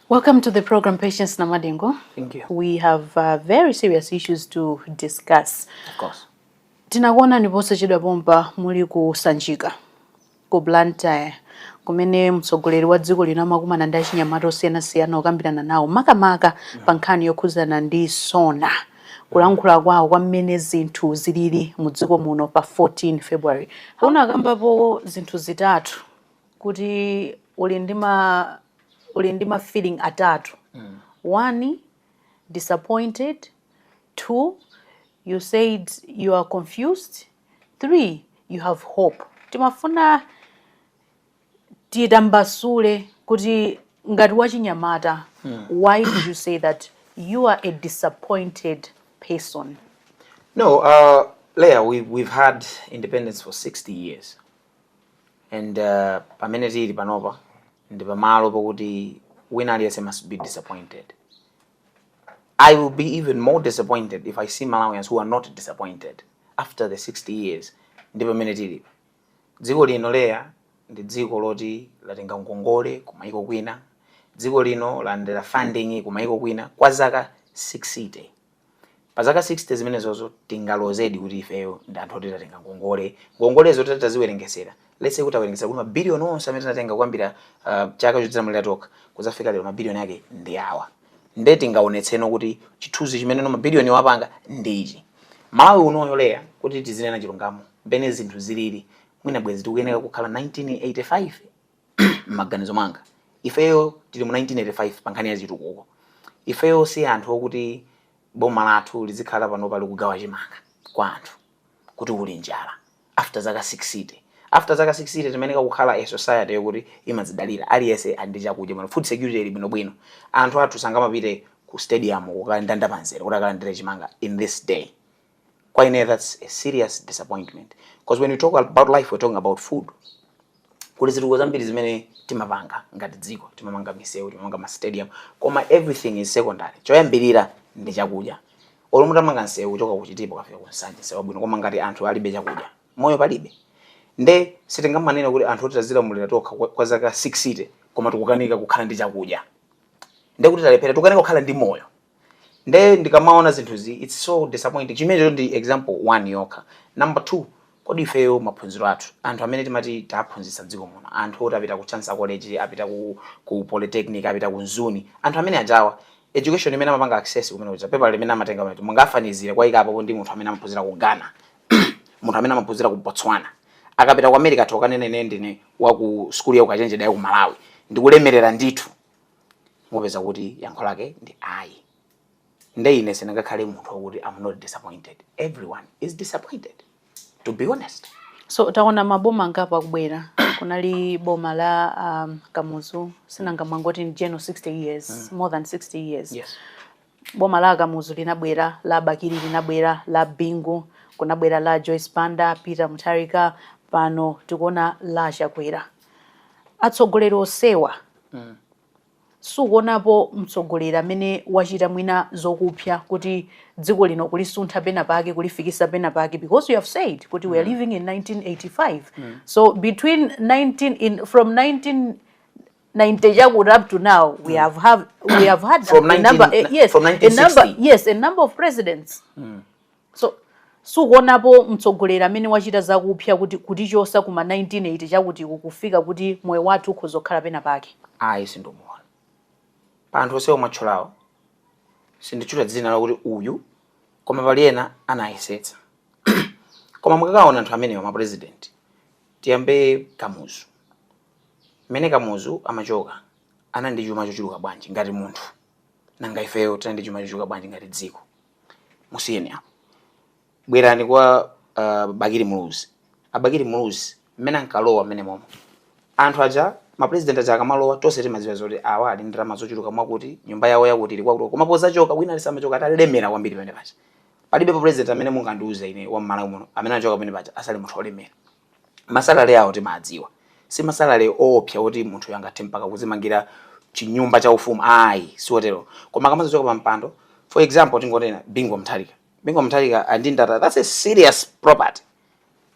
Welcome to the program, Patience Namadingo. Thank you. We have very serious issues to discuss. Of course. Tinakuona ndiposachedwa pompa muli ku Sanjika, ku Blantyre, kumene mtsogoleri wa dziko lino amakumana ndi achinyamata osiyanasiyana okambirana nawo makamaka pa nkhani yokhuzana ndi SONA, kulankhula kwawo kwa mmene zinthu zilili mu dziko muno pa 14 February. Unakambapo zinthu zitatu, kuti uli ndi ma feeling atatu. One, disappointed. Two, you said you are confused. Three, you have hope. Timafuna titambasule kuti ngati wachinyamata, why did you say that you are a disappointed person? No, Leah, we've had independence for 60 years. And pamene tili panopa ndi pamalo pokuti wina aliyense must be disappointed. I will be even more disappointed if I see Malawians who are not disappointed after the 60 years. Ndi pamene tili. Dziko lino, Leah, ndi dziko loti latenga ngongole kumayiko kwina. Dziko lino landera funding kumayiko kwina kwa zaka 60. Pa zaka 60 zimenezozo tingalozedi kuti ifeyo ndi anthu oti tatenga ngongole. Ngongolezo tati taziwerengesera, let's say kuti awerengesera kuti mabiliyoni onse amene tinatenga kuyambira chaka chotilamulira tokha kuzafika lero, mabiliyoni ake ndi awa. Nde tingaonetseno kuti chithunzi chimene no mabiliyoni wapanga ndi ichi. Malawi unoyo, Leah, kuti tizinena chilungamo mbene zinthu zilili, mwina bwezi tikuyenera kukhala 1985. M'maganizo mwanga, ifeyo tili mu 1985 pa nkhani ya chitukuko. Ifeyo si anthu okuti boma lathu lizikhala pano pali kugawa chimanga kwa anthu kuti kuli njala after zaka 60. After zaka 60 timayeneka kukhala a society yokuti imadzidalira, aliyense ali ndi chakudya bwino, food security ili bwinobwino. Anthu athu sangamapite ku stadium kukalandanda panzere kuti akalandire chimanga in this day. Kwa ine, that's a serious disappointment, because when we talk about life, we're talking about food. Kuli zitukuko zambiri zimene timapanga ngati dziko, timamanga misewu, timamanga ma stadium, koma everything is secondary. Choyambirira ndi chakudya. Olo mutamanga msewu kuchoka ku Chitipa kafika ku Nsanje, msewu wabwino, koma ngati anthu alibe chakudya, moyo palibe. Nde sitingamanene kuti anthu oti tazilamulira tokha kwa zaka 60, koma tikukanika kukhala ndi chakudya, nde kuti talephera, tikukanika kukhala ndi moyo. Nde ndikamaona zinthuzi, it's so disappointing. Chimenecho ndi example one yokha. Number two, kodi ifeyo maphunziro athu, anthu amene timati taphunzitsa dziko muno, anthu oti apita ku Chancellor College, apita ku Polytechnic, apita ku Mzuni, anthu amene ajawa, education imene amapanga access kumene kuja, paper limene amatenga pamene, mungafanizire kwayikapo ndi munthu amene amaphunzira ku Ghana, munthu amene amaphunzira ku Botswana, akapita ku America tokanena ine ndine wa ku skulu ya ukachenjeda ya ku Malawi, ndikulemerera ndithu, mupeza kuti yankho lake ndi ayi. Nde ine sindingakhale munthu wakuti I'm not disappointed. Everyone is disappointed, to be honest. So taona maboma angapo akubwera. Kunali boma la Kamuzu, sinanga mwangoti in general 60 years, more than 60 years. Boma la Kamuzu linabwera, la Bakili linabwera, la Bingu kunabwera, la Joyce Banda, Peter Mutharika, pano tikuona la Chakwera. Atsogoleri osewa, sukuonapo mtsogoleri amene wachita mwina zokupsa kuti dziko lino kulisuntha pena pake, kulifikisa pena pake? Because you have said kuti we are living in 1985. So between 19 in from 1990 chakuti up to now, we have had From a number 19 yes, from a number 1960. Yes, a number of presidents. So sukuonapo mtsogoleri amene wachita zakupsa kuti kutichosa kuma 1980 chakuti kufika kuti moyo wathu ukhoza kukhala pena pake? Ayi, sindumuona. Pa anthu onse omwe atchulawo, sinditchula dzina lakuti uyu, koma pali ena anayesetsa. Koma mukakaona anthu amenewa, ma president, tiyambe Kamuzu. Mmene Kamuzu amachoka, anali ndi chuma chochuluka bwanji ngati munthu? Nanga ifeyo tinali ndi chuma chochuluka bwanji ngati dziko? Musiyeni apo, bwerani kwa Bakili Muluzi. Abakili Muluzi mmene ankalowa mmene momwe anthu aja, ma president aja akamalowa, tonse timadziwa zoti awa ali ndalama zochuluka mwakuti, nyumba yawo yakuti ili kwakuti, koma pozachoka wina aliyense amachoka atalemera kwambiri. Pamene paja palibepo president amene mungandiuze ine wa mMalawi muno amene anachoka pamene paja asali munthu olemera. Ma salary awo timadziwa, si ma salary oopsa oti munthu angathe mpaka kuzimangira chinyumba cha ufumu, ayi, siwotero. Koma akamazochoka pa mpando, for example, tingonena Bingu Mutharika. Bingu Mutharika andi ndata, that's a serious property,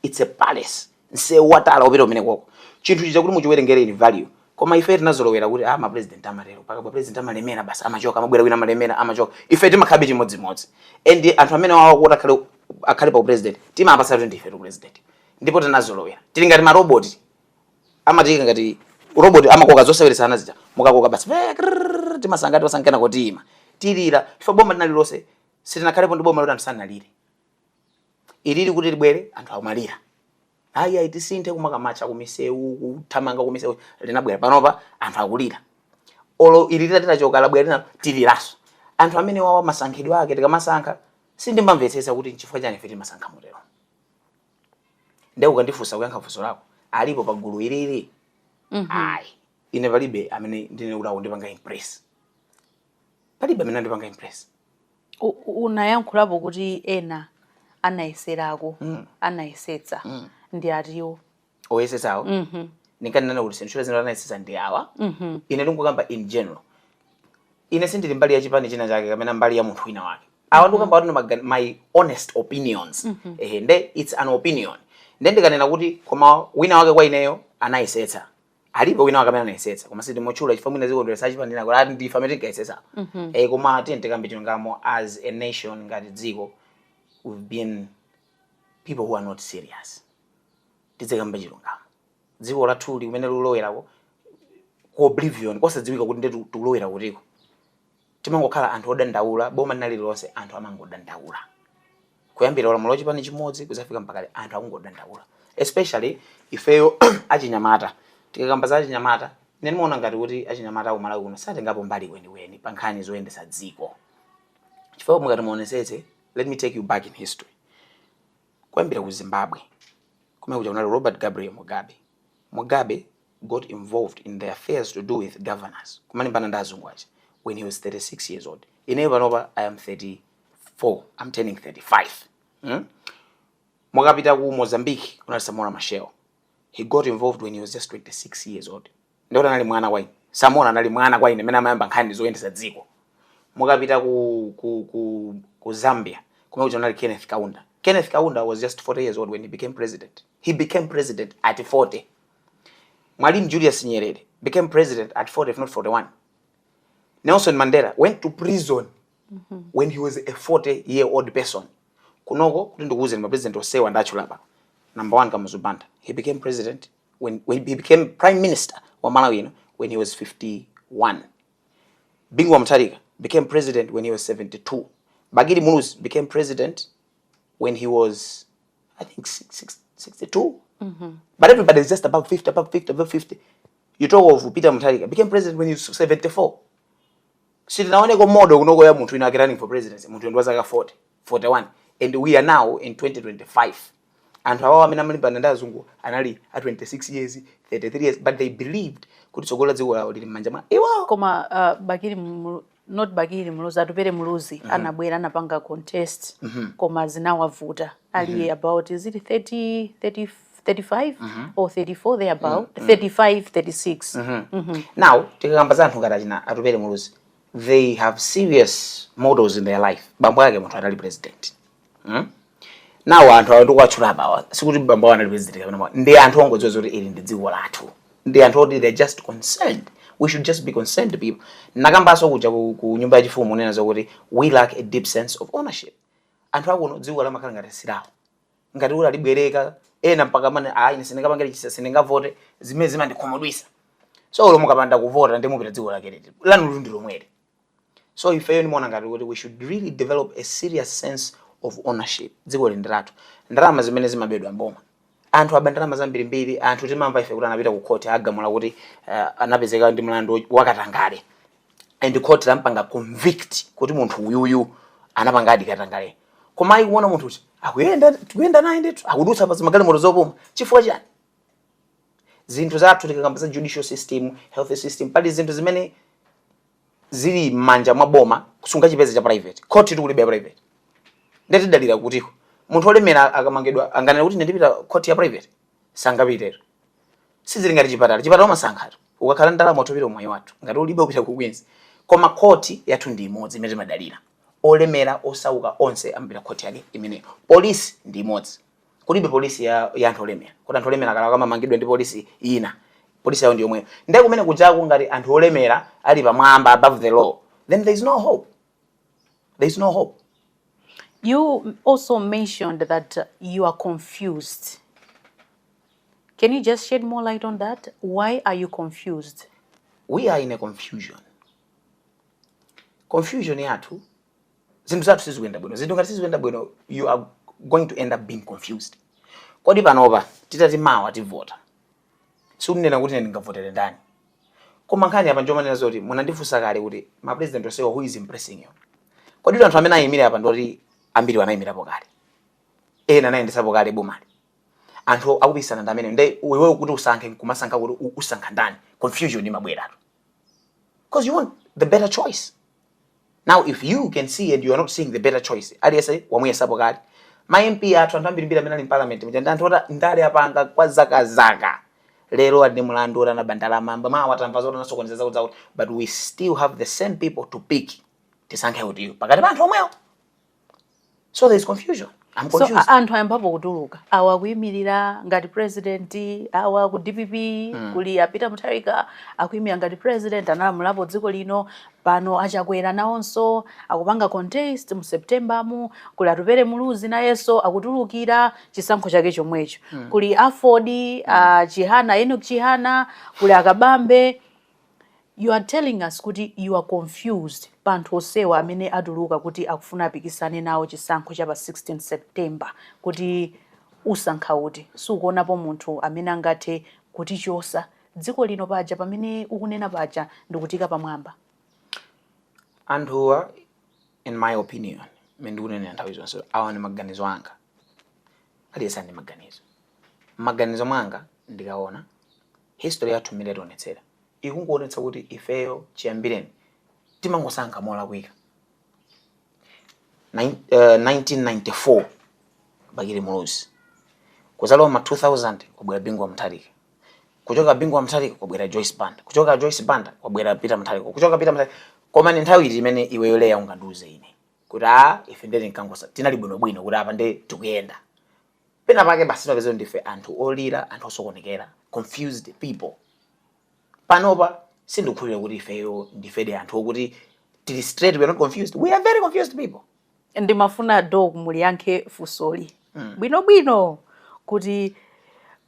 it's a palace, msewu watala upita umene koko. Chinthu chija kuti muchiwerengere in value, Koma ife tinazolowera kuti ah, ma president amatero, paka president amalemera basi, amachoka, amabwera wina, amalemera, amachoka. Ife timakhabe chimodzimodzi, and anthu amene wawa kuti akhale pa president, timapasa kuti ndife tu president, ndipo tinazolowera. Tili ngati maroboti, amatika ngati robot, amakoka zoseweresana zija, mukakoka basi, krrrr, timasanga timasankena kuti ima tilira. Ife boma linali lonse sitinakhalepo ndi boma loti anthu sanalire. Ilili kuti libwere, anthu akumalira, ayi, ayi, tisinthe, kumakamacha kumisewu, kuthamanga kumisewu. Linabwera, panopa anthu akulira. Olo ili litachoka, labwera lina, tiliraso. Anthu amene wawa masankhidwe ake, tikamasankha, sindimamvetsetsa kuti nchifukwa chani ife timasankha motero. Nde ukandifunsa kuyankha funso lako, alipo pa gulu ilili? Ayi, ine palibe amene ndine kuti akundipanga impress, palibe amene andipanga impress. Unayankhulapo kuti ena anayeserako, anayesetsa, ndi atiwo? Oyesetsawo ndinkanena kuti sinthu zina anayesetsa ndi awa. Ine ndikukamba in general, ine sindili mbali ya chipani china chake kapena mbali ya munthu wina wake. Awa ndikukamba kuti my honest opinions. Ehe, nde it's an opinion. Nde ndikanena kuti koma wina wake kwa ineyo anayesetsa, alipo wina wake amene anayesetsa, koma sindimotchula chifukwa mwina zikondweresa chipani nako ati ndife amene tinkayesetsa. Koma tiye tikambe chilungamo, as a nation, ngati dziko, we've been people who are not serious. Tizikamba chilungamo, dziko lathuli kumene likulowerako ku oblivion kosadziwika kuti ndetu tikulowera kutiko. Timangokhala anthu odandaula. Boma linali lilonse anthu amangodandaula, kuyambira ulamuliro wachipani chimodzi kuzafika mpaka lero, anthu akungodandaula, especially ifeyo achinyamata. Tikakamba za achinyamata, ine ndimaona ngati kuti achinyamata aku Malawi kuno satengapo mbali kwenikweni pa nkhani zoyendesa dziko, chifukwa mukati muonesetse, let me take you back in history, kuyambira ku Zimbabwe kumene kuja kunali Robert Gabriel Mugabe. Mugabe got involved in the affairs to do with governors, kumalimbana ndi azungu aja, when he was 36 years old. Ineyo panopa I am 34, I'm turning 35, Mukapita ku Mozambique kunali Samora Machel. He got involved when he was just 26 years old. Ndikuti anali mwana kwa ine. Samora anali mwana kwa ine amene amayamba nkhani zoyendesa dziko. Mukapita ku Zambia kumene kuja kunali Kenneth Kaunda. Kenneth Kaunda was just 40 years old when he became president. He became president at 40. Mwalimu Julius Nyerere became president at 40, if not 41. Nelson Mandela went to prison when he was a 40-year old person. Kunoko, kuti ndikuwuzeni, mapresident osewa ndatchula pa, number one, Kamuzu Banda. He became president when he became prime minister wa Malawi ino when he was 51. Bingu wa Mutharika became president when he was 72. Bakili Muluzi became president when he was, I think, 62. But everybody is just above 50, above 50, above 50. You talk of Peter Mutharika, became president when he was 74. Sitinaoneko model kunoko ya munthu ina running for presidency, munthu ndi wa zaka 40, 41, and we are now in 2025. Anthu awawa amene amalimbana ndi azungu anali a 26 years, 33 years, but they believed kuti tsogolo la dziko lawo lili m'manja mwa iwo. Koma Bakili not Bakili Muluzi, Atupele Muluzi anabwera, anapanga contest, koma zinawavuta. Ali about, is it 30, 30, 35 or 34 there about, 35, 36. Now tikakamba za anthu ngati achina Atupele Muluzi, they have serious models in their life. Bambo ake munthu anali president, Now anthu awa ndikuwatchula apawa, sikuti bambo awo anali president kapena ndi anthu ongodziwa zoti ili ndi dziko lathu, ndi anthu oti they're just concerned. We should just be concerned people. Nakambanso kuja ku nyumba yachifumu unena zokuti we lack a deep sense of ownership. Anthu akuno dziko lamakhala ngati silawo, ngati uli alibwereka ena, mpaka mane, ayi, ine sindingapangire chisa, sindingavote, zimene zimandikhumudwisa. So olo mukapanda kuvota, ndi mupita dziko lake liti? Lanu ndi lomweli. So ifeyo ndimaona ngati kuti we should really develop a serious sense of ownership. Dziko li ndi lathu. Ndalama zimene zimabedwa mboma, anthu aba ndalama zambirimbiri. Anthu timamva ife kuti anapita ku court, agamula kuti anapezeka ndi mlandu wakatangale, and court lampanga convict kuti munthu uyuyu anapanga adi katangale. Koma ayi, kuona munthu uti akuyenda, tikuyenda naye ndithu, akudutsa pa zimagalimoto zopuma. Chifukwa chani? Zinthu zathu, tikakamba za judicial system, health system, pali zinthu zimene zili m'manja mwa boma, sungachipeze cha private. Court tikulibe ya private, ndetidalira kutiko? Munthu olemera akamangidwa anganene kuti ndipita court ya private? Sangapitero. Sizili ngati chipatala. Chipatala umasankhatu, ukakhala ndalama utopita mwayi wathu, ngati ulibe upita ku Queens. Koma court yathu ndi imodzi imene timadalira. Olemera, osauka, onse amapita court yake imeneyo. Polisi ndi imodzi, kulibe polisi ya anthu olemera, kuti anthu olemera kala kamamangidwa ndi polisi ina. Polisi yawo ndi yomweyo. Ndiye kumene kujaku ngati anthu olemera ali pamwamba, above the law, then there is no hope, there is no hope. You also mentioned that you are confused. Can you just shed more light on that? Why are you confused? We are in a confusion. Confusion yathu, zinthu zathu sizikuyenda bwino. Zinthu ngati sizikuyenda bwino, you are going to end up being confused. Kodi panopa titati mawa tivota, sikunena kuti ine ndingavotere ndani, koma nkhani apa njomanena zoti munandifunsa kale kuti ma president onsewa, who is impressing you? Kodi anthu amene ayimira apa ndoti ambiri wanayimirapo kale, ena anayendesapo kale bomali, anthu akupikisana ndi amene. Nde iwewe kuti usankhe, nkumasankha kuti usankha ndani? Confusion imabweratu because you want the better choice. Now if you can see and you are not seeing the better choice, aliyense wamuyesapo kale. Ma MP athu, anthu ambirimbiri amene ali m'parliament muja ndi anthu oti ndale apanga kwa zakazaka. Lero ali ndi mulandu oti anaba ndalama, mawa tamva zoti anasokoneza zakuti zakuti, but we still have the same people to pick. Tisankhe utiyo pakati pa anthu omwewo? So there is confusion. I'm So confused. anthu ayambapo kutuluka, awa akuyimirira ngati president, awa ku DPP kuli a Peter Mutharika akuyimirira ngati president, analamulapo dziko lino. Pano aChakwera nawonso akupanga contest mu September mu. Kuli Atupele Muluzi, nayenso akutulukira chisankho chake chomwecho. Kuli AFORD, Chihana, Enoch Chihana, kuli aKabambe. You are telling us kuti you are confused pa anthu onsewa amene atuluka kuti akufuna apikisane nawo chisankho cha pa 16 September, kuti usankha uti? Sukuonapo munthu amene angathe kutichosa dziko lino paja pamene ukunena paja ndikutika pamwamba. Anthuwa, in my opinion, mmene ndikunenera nthawi zonse, awa ndi maganizo anga, aliyense ndi maganizo. Maganizo mwanga ndikaona history yathu mmene yationetsera, ikungoonetsa kuti ifeyo chiyambireni timangosankha molakwika. 1994 Bakili Muluzi, kuzalowa ma 2000 kwabwera Bingu wa Mutharika, kuchoka Bingu wa Mutharika kwabwera Joyce Banda, kuchoka Joyce Banda kwabwera Peter Mutharika, kuchoka Peter Mutharika. Koma ni nthawi iti imene iweyo Leya ungandiuze ine kuti a ife ndeti nkangosa tinali bwinobwino, kuti apa nde tikuyenda pena pake basi? Timapeza ndife anthu olira, anthu osokonekera, confused people. Panopa sindikukhulupirira kuti ifeyo ndifede anthu okuti tili straight, we are not confused. We are very confused people. Ndimafuna Doc muliyankhe funsoli bwinobwino kuti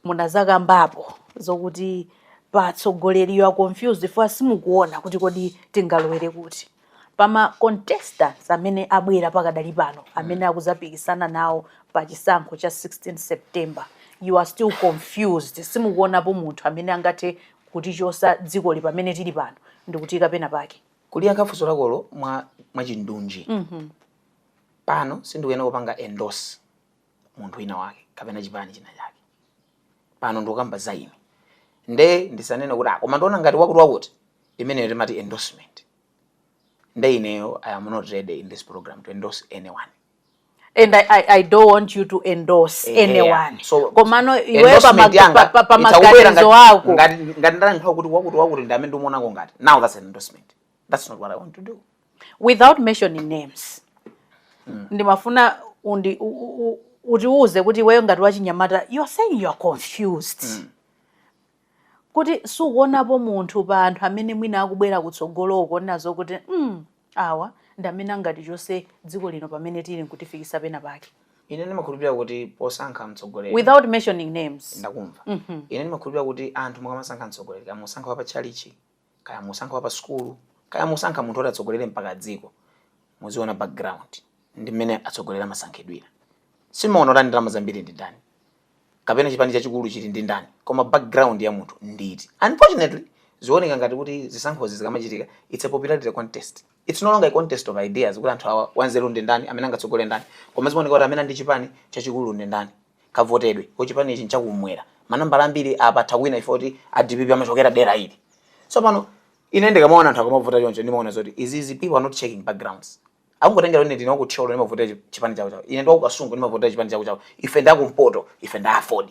munazakambapo zokuti patsogoleri you are confused, for simukuona kuti kodi tingalowere kuti pama contestants amene abwera pakadali pano, amene akuzapikisana nawo pa chisankho cha 16 September. You are still confused, simukuonapo munthu amene angathe kutichosa dzikoli pamene tili pano ndikutika pena pake. Kuliyankha funso lakolo mwa mwachindunji, pano sindikuyena kupanga endorse munthu wina wake kapena chipani china chake. Pano ndikukamba za ine, nde ndisanene kuti, "Ah, koma ndiona ngati wakuti wakuti." Imeneyo timati endorsement. Nde ineyo I am not ready in this program to endorse anyone. And I don't want you to endorse anyone. So, komano iwe endorsement yanga pa itakubwera maganizo ako. Ngati ndalankhula kuti wakuti wakuti ndi amene ndimuonako ngati, now that's an endorsement. That's not what I want to do. Without mentioning names, ndimafuna undi utiuze kuti iweyo ngati wachinyamata, you are saying you are confused kuti sukuonapo munthu pa anthu amene mwina akubwera kutsogoloko nazo kuti awa ndi amene angatichose dziko lino pamene tili nkutifikisa pena pake. Ine ndimakhulupirira kuti posankha mtsogoleri, Without mentioning names. Ndakumva. Ine ndimakhulupirira kuti anthu mukamasankha mtsogoleri, kaya musankha wa pa tchalichi, kaya musankha wa pa sukulu, kaya musankha munthu oti atsogolere mpaka dziko, muziona background ndi mmene atsogoleri amasankhidwira. Simaona kuti ndalama zambiri ndi ndani kapena chipani chachikulu chili ndi ndani, koma background ya munthu nditi. Unfortunately, zioneka ngati kuti zisankhozi zikamachitika, it's a popularity contest. It's no longer a contest of ideas, kuti anthu awa wanzeru ndi ndani, amene angatsogole ndani, koma zimaoneka kuti amene ndi chipani chachikulu ndi ndani, kavotedwe ko chipani ichi nchakumwera, manambala ambiri apa atha kuwina ifo kuti a DPP amachokera dera ili. So pano ine ndikamaona anthu akamavota choncho, ndimaona zoti izizi, people are not checking backgrounds. Akungotengera ine ndine wakuThyolo, ndimavotera chipani chawo chawo, ine ndi wakuKasungu, ndimavotera chipani chawo chawo, ife ndakumpoto, ife nda AFORD.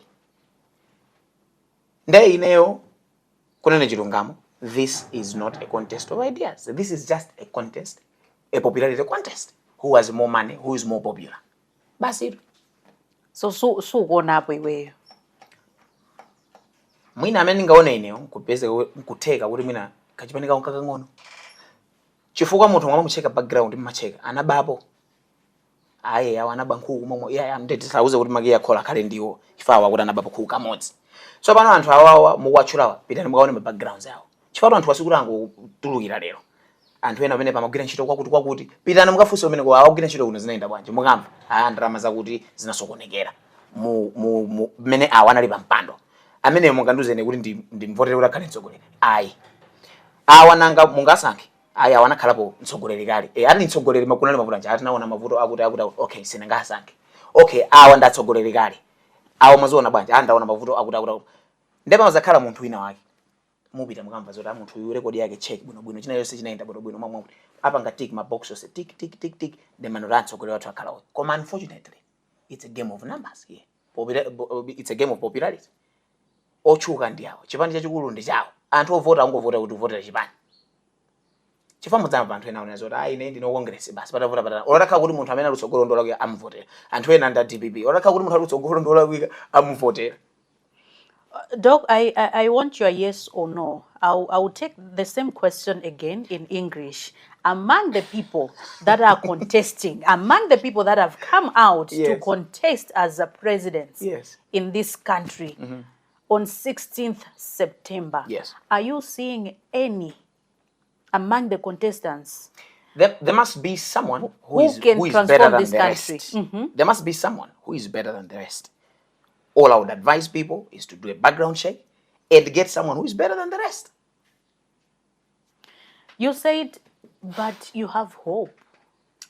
Nde ineyo kunena chilungamo, this is not a contest of ideas. This is just a contest, a popularity contest. Who has more money, who is more popular, basi. So sukuonapo iweyo? Mwina amene ndingaone ineyo nkupeze nkutheka kuti mwina kachipani kawo kakang'ono, chifukwa munthu mwamamucheka background, mmacheka anabapo, aye, awo anaba nkhuku momwe iye ndeti tisauze kuti makiya akhola akhale ndiwo chifukwa kuti anabapo nkhuku kamodzi. So pano anthu awawa mukuwatchulawa, pitani mukaone ma backgrounds awo, chifukwa anthu asikuti angotulukira lero. Anthu ena pamene pamagwira ntchito kwakuti kwakuti, pitani mukafunse umene kwa awagwira ntchito kuno zinayenda bwanji, mukamva aya ndalama zakuti zinasokonekera mu mu mu mmene awa anali pa mpando amene mungandiuzeni kuti ndimvotere kuti akhale mtsogoleri? Ayi. Awa nanga mungasankhe? Ayi, awa anakhalapo mtsogoleri kale. E, ali mtsogoleri makunali mavuto anja atinaona mavuto akuti akuti akuti. Okay, sindingasankhe. Okay, awa ndi atsogoleri kale, awa mwaziona bwanji? Ah, ndaona mavuto akuti akuti akuti. Ndipo pamazakhala munthu wina wake, mupita mukamva zoti munthu uyu record yake check bwinobwino, china yonse chinayenda bwinobwino, mwamwe apanga tick ma box yonse, tick tick tick tick, the manora atsogoleri wathu akhala uyu. Koma unfortunately it's a game of numbers here. It's a game of popularity. Otchuka ndi awo, chipani chachikulu ndi chawo, anthu ovota angovota kuti uvotera chipani, chifukwa mudzamva anthu ena aonera zoti ayi, ine ndine Congress basi, patavuta patata. Otakhala kuti munthu amene ali kutsogolo ndi olakwika, amuvotera. Anthu ena ndi a DPP, otakhala kuti munthu ali kutsogolo ndi olakwika, amuvotera. Doc, I want your yes or no. I'll take the same question again in English. Among the people that are contesting, among the people that have come out to contest as a president in this country on 16th September, are you seeing any among the contestants There must be someone who who is, can who is transform better than this the country? rest. There must be someone who is better than the rest. All I would advise people is to do a background check and get someone who is better than the rest. You said, but you have hope.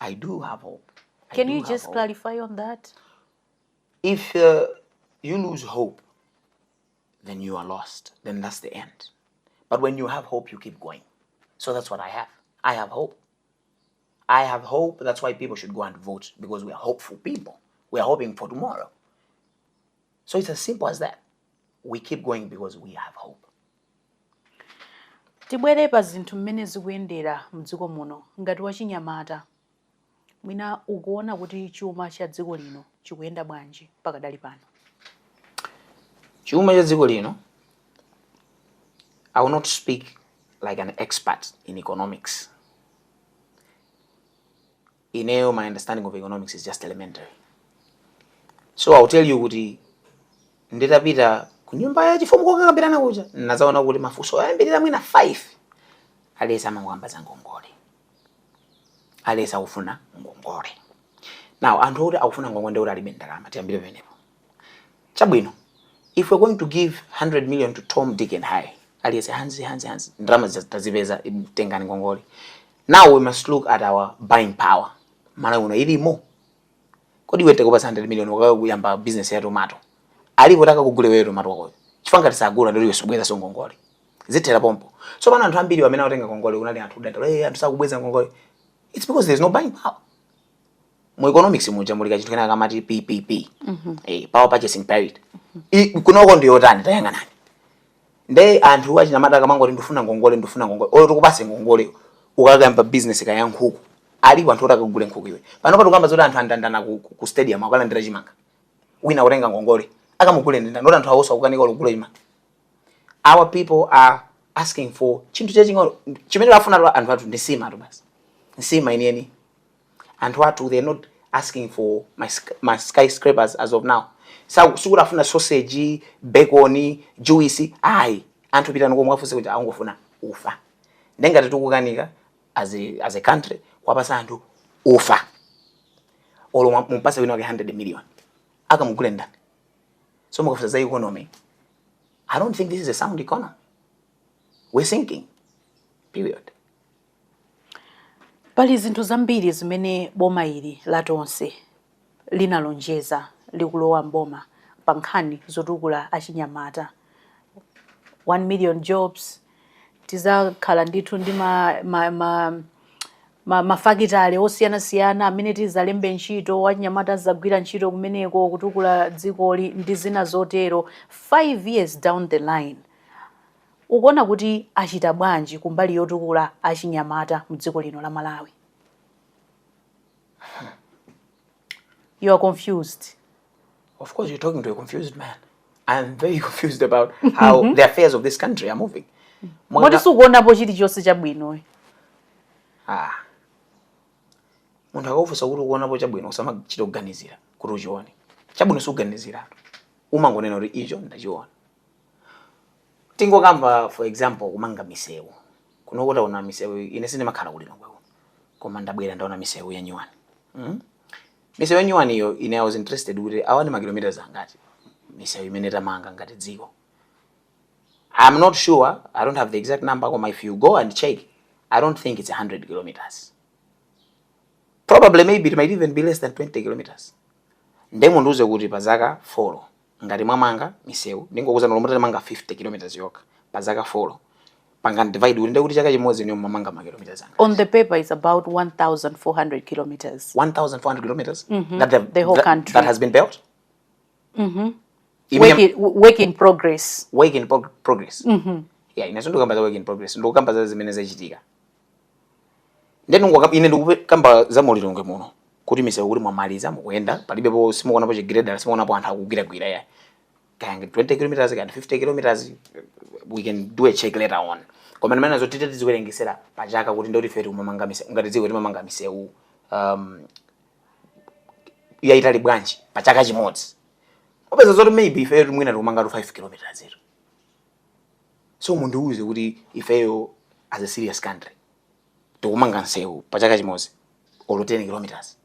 I do have hope. I Can do you have just hope. Clarify on that? If you lose hope, then you are lost. Then that's the end. But when you have hope, you keep going. So that's what I have. I have hope. I have hope. That's why people should go and vote, because we are hopeful people. We are hoping for tomorrow. So it's as simple as that. We keep going because we have hope. Tibwere pa zinthu mmene zikuyendera mdziko muno. Ngati wachinyamata, mwina ukuona kuti chuma cha dziko lino chikuyenda bwanji pakadali pano? Chuma cha dziko lino, I will not speak like an expert in economics. Ineyo, my understanding of economics is just elementary, so I'll tell you kuti nditapita ku nyumba ya chifumu kokakambirana kuja, nazaona kuti mafunso oyambirira mwina 5 alesa amangokamba za ngongole, alesa akufuna ngongole. Now, anthu oti akufuna ngongole ndi kuti alibe ndalama. Tiyambire pamenepo. Chabwino, if we're going to give 100 million to Tom, Dick and Harry, aliyese hanzi hanzi hanzi, ndalama tazipeza, tengani ngongole. Now we must look at our buying power. Malawi uno ilimo? Kodi iwe tikupasa 100 million ukayamba business ya tomato, alipo takakugule wewe tomato wakoyo? Chifukwa ngati sagula, ndilo iwe subweza so ngongole zithera pompo. So pano anthu ambiri amene akutenga ngongole, kunali anthu kudandaula, hey, anthu sakubweza ngongole. It's because there's no buying power. Mu economics muja muli kachinthu kena kamati PPP, power purchasing parity. Kunoko ndi yotani? Tayang'anani. Nde anthu achinyamata akamangoti ndifuna ngongole, ndifuna ngongole, oyo tikupase ngongole ukakayamba business kaya nkhuku, alipo anthu oti akagule nkhuku iwe? Pano patukamba zoti anthu andandana ku stadium akalandira chimanga, wina kutenga ngongole, akamugule ndi ndani? Oti anthu awonso akukanika kugula chimanga. Our people are asking for chinthu chaching'ono chimene afuna anthu athu ndi nsima tu basi, nsima enieni. Anthu athu, they're not asking for my skyscrapers as of now. Sikuti afuna sausage, bacon, juice, ayi. Anthu, pitani komwe afunse kuti angofuna ufa. Ndengati tikukanika as a country kwapasa anthu ufa, olo mumpase wina wake 100 million, akamugule ndani? So mukafunsa za economy, I don't think this is a sound economy. We're sinking, period. Pali zinthu zambiri zimene boma ili latonse linalonjeza likulowa mboma pa nkhani zotukula achinyamata, 1 million jobs, tizakhala ndithu ndi mafakitale osiyanasiyana amene tizalembe ntchito wachinyamata, azagwira ntchito kumeneko kutukula dzikoli ndi zina zotero. 5 years down the line, ukuona kuti achita bwanji kumbali yotukula achinyamata mdziko lino la Malawi? You are confused. Of course, you're talking to a confused man. I'm very confused about how the affairs of this country are moving. Moti sukuonapo chilichonse chabwino? Ah, munthu akakufunsa kuti ukuonapo chabwino, usamachita kuganizira kuti uchione chabwino. Sukuganiziratu, umangonena kuti icho ndachiona. Tingokamba, for example, kumanga misewu kuno. Taona misewu. Ine sindimakhala kulino kweko, koma ndabwera, ndaona misewu ya nyuwani, Misewu ya nyuwani iyo, ine I was interested kuti awa ndi makilometers angati misewu imene tamanga ngati dziko. I'm not sure, I don't have the exact number, koma if you go and check, I don't think it's 100 kilometers. Probably, maybe it might even be less than 20 kilometers. Nde mundiuze kuti pa zaka 4 ngati mwamanga misewu, ndingokuza nolomota, manga 50 kilometers yokha pa zaka 4, pangani divide kuti ndekuti chaka chimodzi niyo mamanga ma kilometers anga? On the paper it's about 1400 kilometers. 1400 kilometers that The whole country. That has been built. Work in progress. Work in progress. Yeah, ine sindikamba za work in progress, ndikukamba za zimene zachitika. Ndeno ine ndikukamba za mu Lilongwe muno, kuti misewu kuti mwamaliza, mukuyenda, palibepo, simukuonapo chigrader, simukuonapo anthu akugwiragwira ya kaya 20 kilometers, kaya 50 kilometers. We can do a check later on, koma ndimene nazo tite tiziwerengesera pachaka kuti ndoti ife tikumamanga misewu ngati dziko, timamanga misewu yayitali bwanji pa chaka chimodzi, upeza zoti maybe ifeyo mwina tikumanga tu 5 kilometers ero. So mundiuze kuti ifeyo as a serious country tikumanga nsewu pa chaka chimodzi olo 10 kilometers?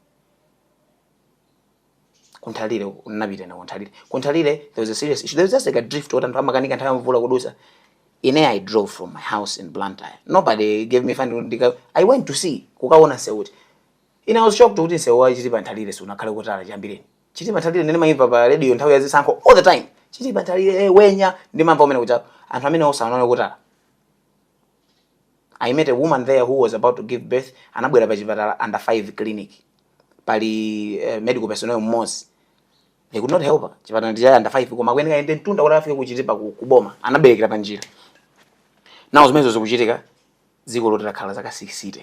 Ku Nthalire unapita na ku Nthalire? Ku Nthalire there was a serious issue. There was just like a drift oti anthu amakanika nthawi ya mvula kudusa. Ine I drove from my house in Blantyre. Nobody gave me fund. I went to see, kukaona nsewu. Ine I was shocked kuti nsewu wa Chitipa Nthalire sunakhale kutala chiyambireni Chitipa Nthalire. Nene mayimva pa radio nthawi ya zisankho all the time, Chitipa Nthalire, wenya ndimamva umene kucha anthu amene osanaone kutala. I met a woman there who was about to give birth. Anabwera pa chipatala, under 5 clinic, pali medical personnel mmodzi. They could not help her. Chipatala ndi cha under 5, koma akuyeneka ayende mtunda kuti afike kuchitipa kuboma. Anaberekera pa njira. Nawo zimenezo zikuchitika dziko loti lakhala zaka 60,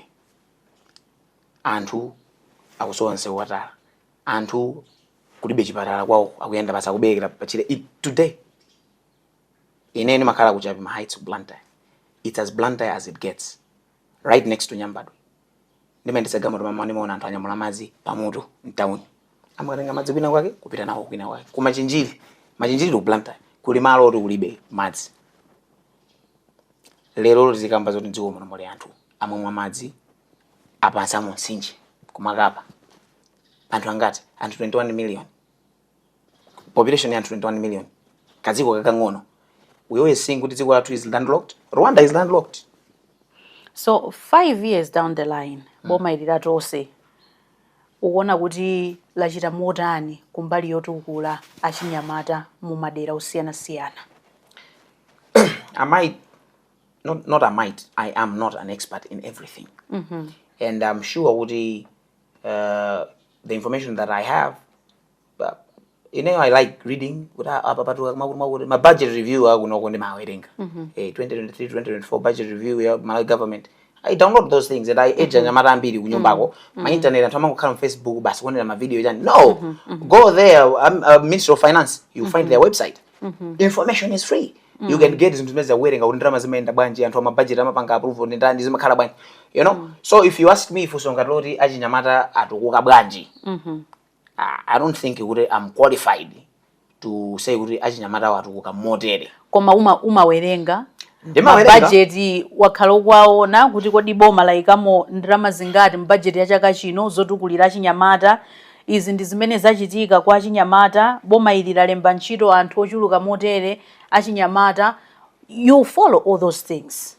anthu akusowa msewu watala, anthu kulibe chipatala kwawo, akuyenda basi, akuberekera pachire. Today ine ndimakhala ku Chapima Heights, Blantyre. It's as Blantyre as it gets, right next to Nyambadwe. Ndimayendetsa galimoto mama, ndimaona anthu anyamula madzi pamutu mtawuni, amakatenga madzi kwina kwake kupita nawo kwina kwake ku Machinjiri. Machinjiri ku Blantyre kuli malo oti kulibe madzi. Lero tizikamba zoti mdziko muno muli anthu amamwa madzi apansi amu mtsinje kumakapa. Anthu angati? Anthu 21 million. Population ya anthu 21 million, kadziko kakang'ono. We always think kuti dziko lathu is landlocked. Rwanda is landlocked. So 5 years down the line, boma ili la Tonse ukuona kuti lachita motani kumbali yotukula achinyamata mu madera osiyanasiyana? I might not, not I might, I am not an expert in everything. And I'm sure kuti the information that I have, I like reading kuti apa patuka makuti makuti ma budget review akunoko ndimawerenga. 2023 2024 budget review ya Malawi government. I download those things and I urge anyamata ambiri kunyumbako. Ma internet, anthu amangokhala mu Facebook basi kuonera ma video chani. No. Go there, Ministry of Finance, you find their website. Information is free. You can get zinthu zimene zakuwerenga kuti ndalama zimayenda bwanji, anthu ama budget amapanga approve ndi ndani, zimakhala bwanji. So if you ask me funso ngati loti achinyamata atukuka bwanji, I don't think kuti I'm qualified to say kuti achinyamata atukuka motere. Koma umawerenga Ndimawerenga. Mabajeti wakhala ukuwaona kuti kodi boma layikamo ndalama zingati mbajeti ya chaka chino zotukulira achinyamata? Izi ndi zimene zachitika kwa achinyamata. Boma ili lalemba ntchito anthu ochuluka motere achinyamata. You follow all those things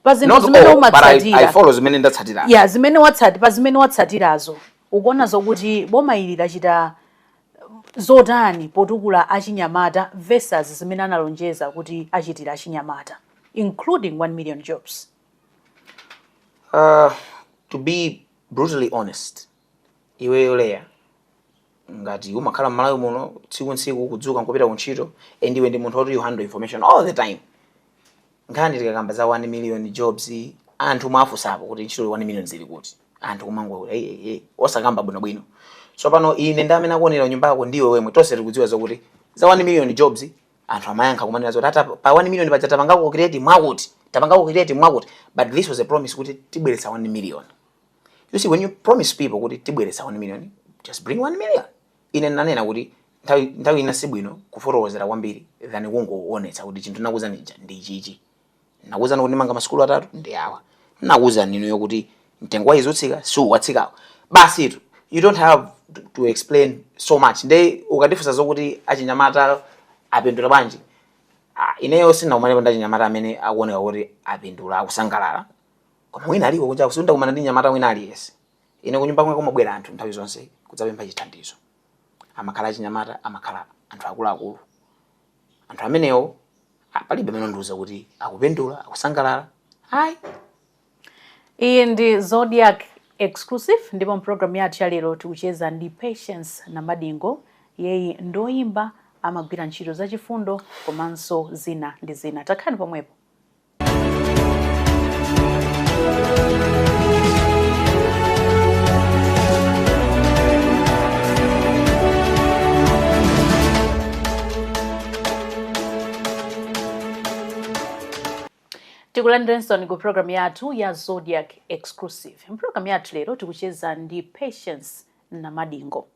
pa zinthu zimene Not all, but I umatsatira. follow zimene ndatsatira. Ya, zimene watsati pa zimene watsatirazo, ukuona zokuti boma ili lachita zotani potukula achinyamata versus zimene analonjeza kuti achitira achinyamata, including 1 million jobs? To be brutally honest, iweyo Leya, ngati umakhala m'Malawi muno tsiku ntsiku, kudzuka nkupita kuntchito, and iwe ndi munthu woti you handle information all the time, nkhani tikakamba za 1 million jobs, anthu mwafusapo kuti ntchito 1 million zili kuti? Anthu kumango hey, hey, hey, osakamba bwinobwino. So pano ine ndi amene akuonera nyumba yako ndiwe wemwe, tonse tikudziwa zokuti za 1 million jobs Anthu amayankha kumanena zoti ata pa 1 million paja tapangako create mwakuti, tapangako create mwakuti, but this was a promise kuti tibweretsa 1 million. You see, when you promise people kuti tibweretsa 1 million, just bring 1 million. Ine nanena kuti nthawi ina sibwino kufotokozera kwambiri than kungoonetsa kuti chinthu nakuwuzani chija ndi ichichi. Nakuwuzani kuti ndimanga masukulu atatu, ndi awa. Nakuwuzani inuyo kuti mtengo wa izi utsika, siuwatsikawo. Basi tu, you don't have to explain so much. Nde ukandifunsa zokuti achinyamata apindula bwanji, ah, ineyo sindinakumanepo ndi achinyamata amene akuoneka kuti apindula, akusangalala. Koma wina aliko kunja, sindakumana ndi mnyamata wina aliyense. Ine kunyumba kwanga kumabwera anthu nthawi zonse kudzapempha chithandizo. Amakhala achinyamata, amakhala anthu akuluakulu. Anthu amenewo, ah, palibe amene andiuza kuti akupindula, akusangalala, ayi. Iyi ndi Zodiak Exclusive, ndipo mpulogalamu yathu ya lero tikucheza ndi Patience Namadingo. Iyeyi ndoyimba, amagwira ntchito zachifundo komanso zina ndi zina. Takhalani pomwepo. Tikulandirenso ku program yathu ya Zodiak Exclusive. Mpulogalamu yathu lero tikucheza ndi Patience Namadingo.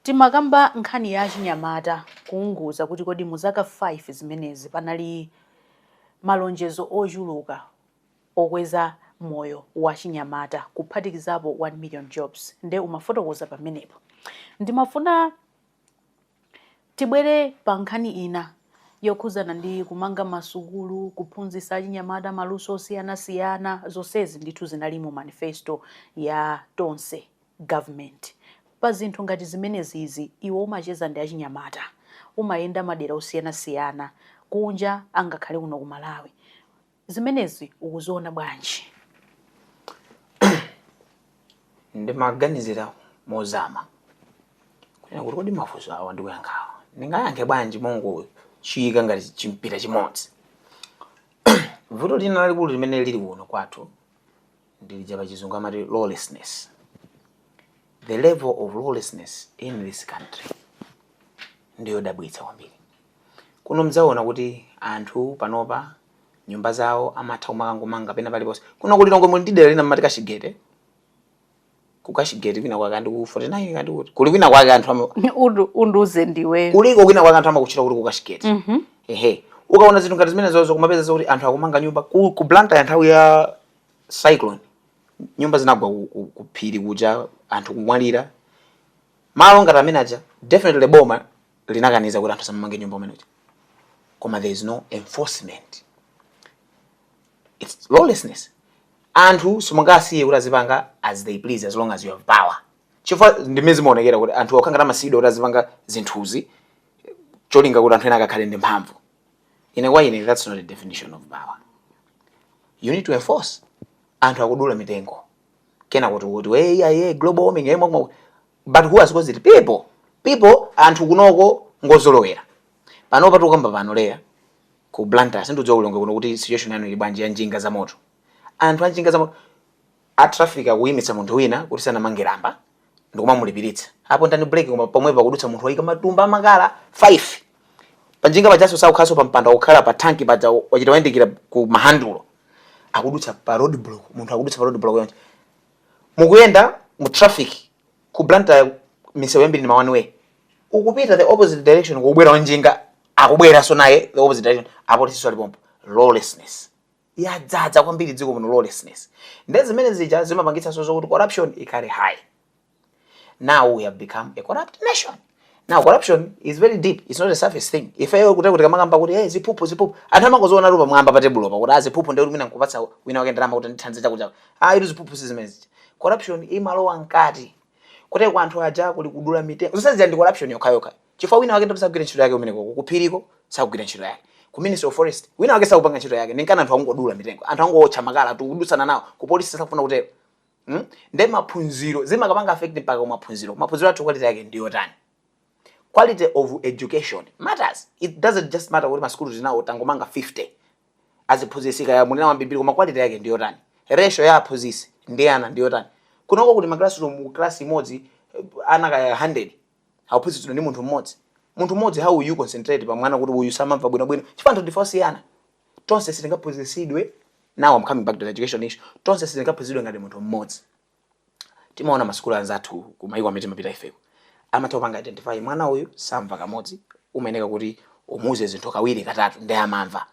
Timakamba nkhani ya achinyamata, kuunguza kuti kodi mu zaka 5 zimenezi panali malonjezo ochuluka okweza moyo wa chinyamata, kuphatikizapo 1 million jobs, nde umafotokoza pamenepo. Ndimafuna tibwere pa nkhani ina yokhuzana ndi kumanga masukulu, kuphunzitsa achinyamata maluso osiyanasiyana. Zonsezi ndithu zinali mu manifesto ya Tonse Government. Pa zinthu ngati zimenezizi, iwe umacheza ndi achinyamata, umayenda madera osiyanasiyana kunja angakhale kuno ku Malawi, zimenezi ukuziona bwanji? Ndimaganizira mozama kunena kuti kodi mafunso awa ndikuyankhawa ndingayankhe bwanji mongochiyika ngati chimpira chimodzi. Vuto lina lalikulu limene lili kuno kwathu ndi lija pa Chizungu amati lawlessness. The level of lawlessness in this country ndiyodabwitsa kwambiri. Kuno mudzaona kuti anthu panopa nyumba zawo amatha kumakangomanga pena paliponse. Kuno ku Lilongwe muli ndi dera lina mmati Kashigete, ku Kashigete kwina kwake, andi ku 49 kandi kuti kuli kwina kwake anthu ama Undiuze ndiwe. Kuliko kwina kwake anthu amakutchula kuti ku Kashigete. Ehe, ukaona zinthu ngati zimene zozo, kumapeza zokuti anthu akumanga nyumba ku Blantyre. Ya nthawi ya cyclone nyumba zinagwa ku phiri kuja, anthu kumwalira. Malo ngati amene aja, definitely boma linakaniza kuti anthu asamamange nyumba umene uja, koma there is no enforcement. It's lawlessness. Anthu simungasiye kuti azipanga as they please as long as you have power, chifukwa ndimene zimaonekera kuti anthu okhala ngati amasiyidwa kuti azipanga zinthuzi cholinga kuti anthu ena akakhale ndi mphamvu. Ine, kwa ine, that's not a definition of power. You need to enforce. Anthu akudula mitengo, kena kuti hey, yeah, yeah, global warming, hey, but who has caused it? People, people. Anthu kunoko ngozolowera. Panopa tikukamba pano, Leya, ku Blantyre, sindidziwa ku Lilongwe kuno kuti situation yanu ili bwanji ya njinga za moto. Anthu a njinga za moto, a traffic akuyimitsa munthu wina kuti sanamange lamba ndikumamulipiritsa, apo ndani break, koma pomwe pakudutsa munthu wayika matumba amakala 5 panjinga pajaso, sakukhalanso pa mpanda, kukhala pa tanki paja, wachita wayandikira ku mahandulo, akudutsa pa road block. Munthu akudutsa pa road block yonse, mukuyenda mu traffic ku Blantyre, misewu yambiri ndi ma one way, ukupita the opposite direction, kubwera wanjinga, akubweranso naye the opposite direction, apolisiso alipompo. Lawlessness yadzadza kwambiri dziko muno, lawlessness. Nde zimene zija zimapangitsanso zokuti corruption ikhale high. Now we have become a corrupt nation. Now corruption is very deep, it's not a surface thing. Ifeyo kuti kamakamba kuti hey, ziphuphu, ziphuphu, anthu amangoziona tu pamwamba pa tebulo pakuti aziphuphu ndi kuti mwina nkupatsa wina wake ndalama kuti ndithandize chakuti chakuti. Ah, itu ziphuphu si zimene zija. Corruption imalowa mkati kuti kwa anthu aja kuli kudula mitengo, zonse zija ndi corruption yokhayokha, chifukwa wina wake ndipo sagwira ntchito yake kumeneko. Kuphiriko sakugwira ntchito yake, ku Ministry of Forest wina wake sakupanga ntchito yake, ndinkana anthu akungodula mitengo, anthu angowotcha makala, tikudutsana nawo. Ku polisi sakufuna kutero, Nde maphunziro zimakapanga affect mpaka ku maphunziro. Maphunziro athu quality yake ndiyotani? Quality of education matters. It doesn't just matter kuti masukulu tinawo tangomanga 50, aziphunzitsi kaya munena wambiri, koma quality yake ndiyotani? Ratio ya aphunzitsi ndi ana ndiyotani? Kunoko kuti ma classroom, class imodzi ana kaya 100, akuphunzitsidwa ndi munthu mmodzi. Munthu mmodzi, how will you concentrate pa mwana kuti uyu samamva bwinobwino? Chifukwa anthu ndife osiyana. Tonse sitingaphunzitsidwe. Now I'm coming back to the education issue. Tonse sitingaphunzitsidwe ngati munthu mmodzi. Timaona masukulu anzathu kumayiko amene timapita ifeko, amatha kupanga identify mwana uyu samva kamodzi, umayeneka kuti umuuze zinthu kawiri, katatu ndi amamva.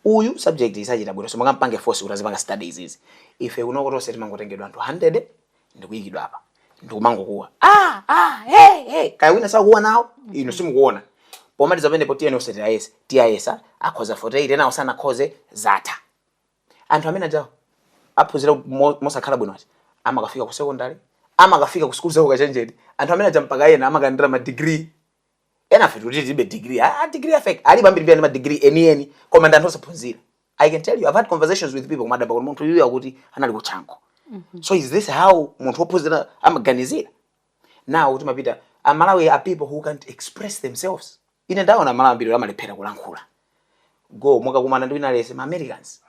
Uyu subject isachita bwino, so mukampange force kuti azipanga studies izi. Ife kunoko tonse timangotengedwa anthu 100 ndikuyikidwa apa, ndikumangokuwa, "Ah, ah, hey, hey." Kaya wina sakuwa nawo, inu simukuona. Pomaliza pamenepo, tiyeni onse tiyayese. Tiyayesa, akhoza 48, ena osanakhoze, zatha. Anthu amene ajawo aphunzira mosakhala bwino ati amakafika ku secondary, amakafika ku sukulu zawo kachenjedi. Anthu amene aja mpaka ena amakalandira ma degree. Ena afe kuti tilibe degree. Ah, degree afake alipo ambiri ndi ma degree enieni, koma ndi anthu osaphunzira. I can tell you, I've had conversations with people kumadaba kuti munthu yuyu akuti anali kutchanko. So is this how munthu wophunzira amaganizira? Now timapita, Amalawi are people who can't express themselves. Ine ndaona Amalawi ambiri amalephera kulankhula. Go mukakumana ndi wina aliyense, ma Americans,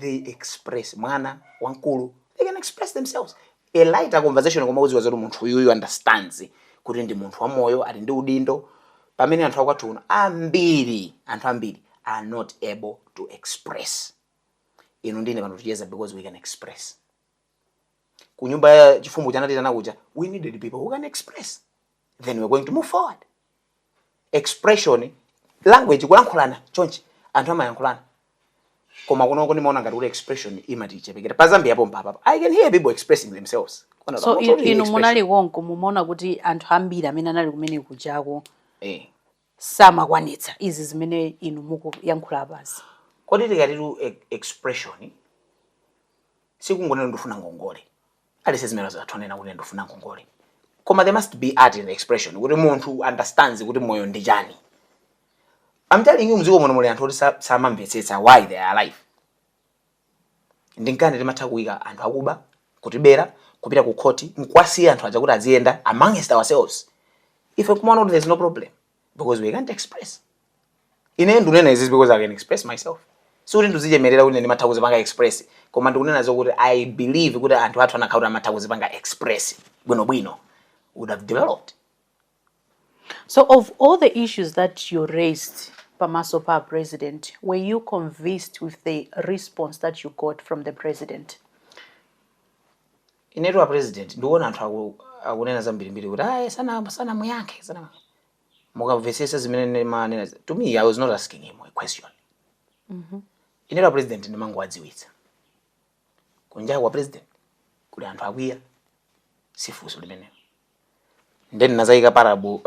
they express. Mwana wamkulu, they can express themselves, a lighter conversation, koma udziwa zoti munthu uyuyu understands kuti ndi munthu wamoyo, ali ndi udindo. Pamene anthu akwathu kuno ambiri, anthu ambiri are not able to express. Inu ndine pano ticheza because we can express. Ku nyumba ya chifumu chanatitana kuja, we needed people who can express, then we're going to move forward. Expression, language, kulankhulana chonchi, anthu amayankhulana. Koma kunoko ndimaona ngati kuti expression imatichepekera. Pa Zambia pompa papa, I can hear people expressing themselves. Kuona So munthu uli inu expression. Munali konko, mumaona kuti anthu ambiri amene anali kumene kujako samakwanitsa izi zimene inu mukuyankhula apazi? Kodi tikatitu expression, sikungonena "ndifuna ngongole". Alise zimene zathonena kuti "ndifuna ngongole", koma there must be art in the expression kuti munthu understands kuti moyo ndi chani. I'm telling you, mdziko muno muli anthu oti samamvetsetsa why they are alive. Ndinkani timatha kuyika anthu akuba, kutibera, kupita ku khoti, nkwasiya anthu aja kuti aziyenda amongst ourselves, ife kumaona kuti there's no problem because we can't express. Ine ndunena izi because I can express myself. Sikuti ndizichemerera kuti ndimatha kuzipanga express, koma ndikunena zokuti I believe kuti anthu athu anakhala kuti amatha kuzipanga express bwinobwino, would have developed. So of all the issues that you raised pamaso pa president, were you convinced with the response that you got from the president? Inetu a president, ndikuona anthu akunena zambirimbiri kuti ayi, sana muyankhe sana. Mukamvetsetsa zimene ndimanena, to me, I was not asking him a question. Inetu a president ndimangowadziwitsa kunja kwa president kuli anthu akwiya, sifunso limenelo. Then nazayika parable,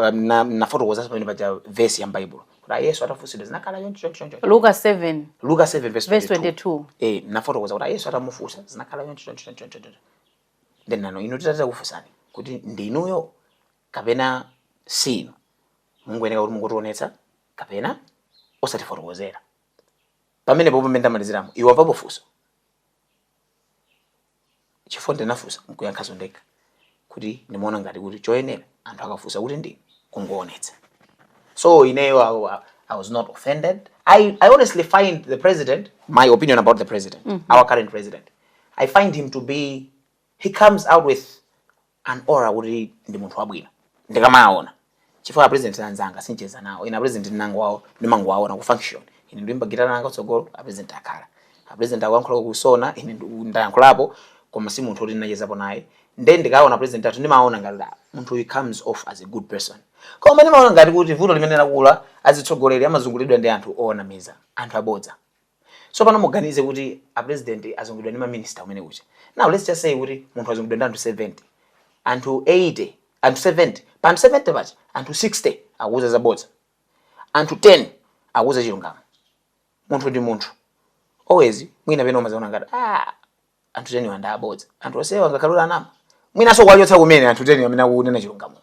nafotokoza pamene paja verse ya Bible kuti Yesu atafunsidwa zinakhala choncho, choncho, choncho. Luka 7. Luka 7 verse verse 22. 22. Nafotokoza kuti Yesu atamufunsa zinakhala choncho, choncho, choncho, choncho. Then nano inu titatita kufunsani kuti ndinuyo kapena sinu, mungoyeneka kuti mungotionetsa kapena osatifotokozera. Pamenepo pamene ndamaliziramo, iwe wamvapo funso? Chifukwa ndinafunsa nkuyankhaso ndekha kuti ndimaona ngati kuti choyenera anthu akafunsa kuti ndi kungoonetsa. So ineyo I was not offended. I honestly find the president, my opinion about the president, our current president, I find him to be, he comes out with an aura kuti ndi munthu wabwino ndikamaona, chifukwa president anzanga sincheza nawo. Ine president ndinangowawo, ndimangowaona ku function. Ine ndimba gitara nanga kutsogolo, a president akhala, a president akuyankhula kusona, ine ndayankhulapo, koma si munthu woti ndinachezapo naye. Nde ndikaona president athu, ndimaona ngati ah, munthu uyu comes off as a good person. Koma ndimaona ngati kuti vuto limene lakula, azitsogoleri amazungulidwa ndi anthu oonamiza, anthu abodza. So pano muganize kuti a president azungulidwa ndi maminista kumene kucha. Now let's just say kuti munthu azungulidwa ndi anthu 70, anthu 80, anthu 70. Pa anthu 70 pacha, anthu 60 akuuza zabodza, anthu 10 akuuza chilungamo. Munthu ndi munthu, always mwina pena umazaona ngati ah, anthu 10 wanda abodza, anthu onsewa ngakhalula anama, mwinanso kuwachotsa kumene anthu 10 amene akunena chilungamo.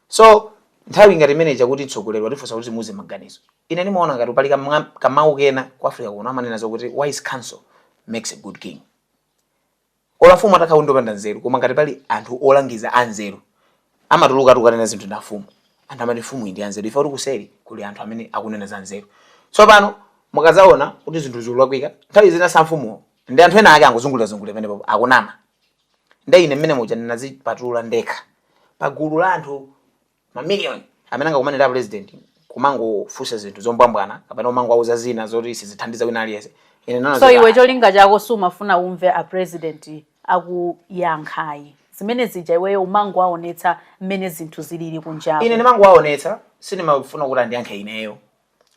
So nthawi ngati imeneja kuti mtsogoleri watifunsa kuti timuuze maganizo, ine ndimaona ngati pali kamawu kena ku Africa kuno amanena zokuti "Wise counsel makes a good king." Ola mfumu atakhala ndopanda nzeru, koma ngati pali anthu olangiza anzeru, amatuluka tukanena zinthu na mfumu, anthu amati mfumu iyi ndi anzeru, ife kuti kuseri kuli anthu amene akunena za nzeru. Tsopano mukazaona kuti zinthu zikulakwika, nthawi zina sa mfumuwo, ndi anthu ena ake angozungulira-zungulira pamenepo akunama. Nde ine mmene muja ndinazipatula ndekha pa gulu la anthu mamiliyoni. Amene angakumane ndi president kumangofunsa zinthu zombwambwana kapena kumangowauza zina zoti sizithandiza wina aliyense, ine naona So zoti, iwe ah, cholinga chako sumafuna umve a president akuyankhayi zimene zija, iweyo umangowaonetsa mmene zinthu zilili kunjaku. Ine ndimangowaonetsa, sindimafuna kuti andiyankhe ineyo.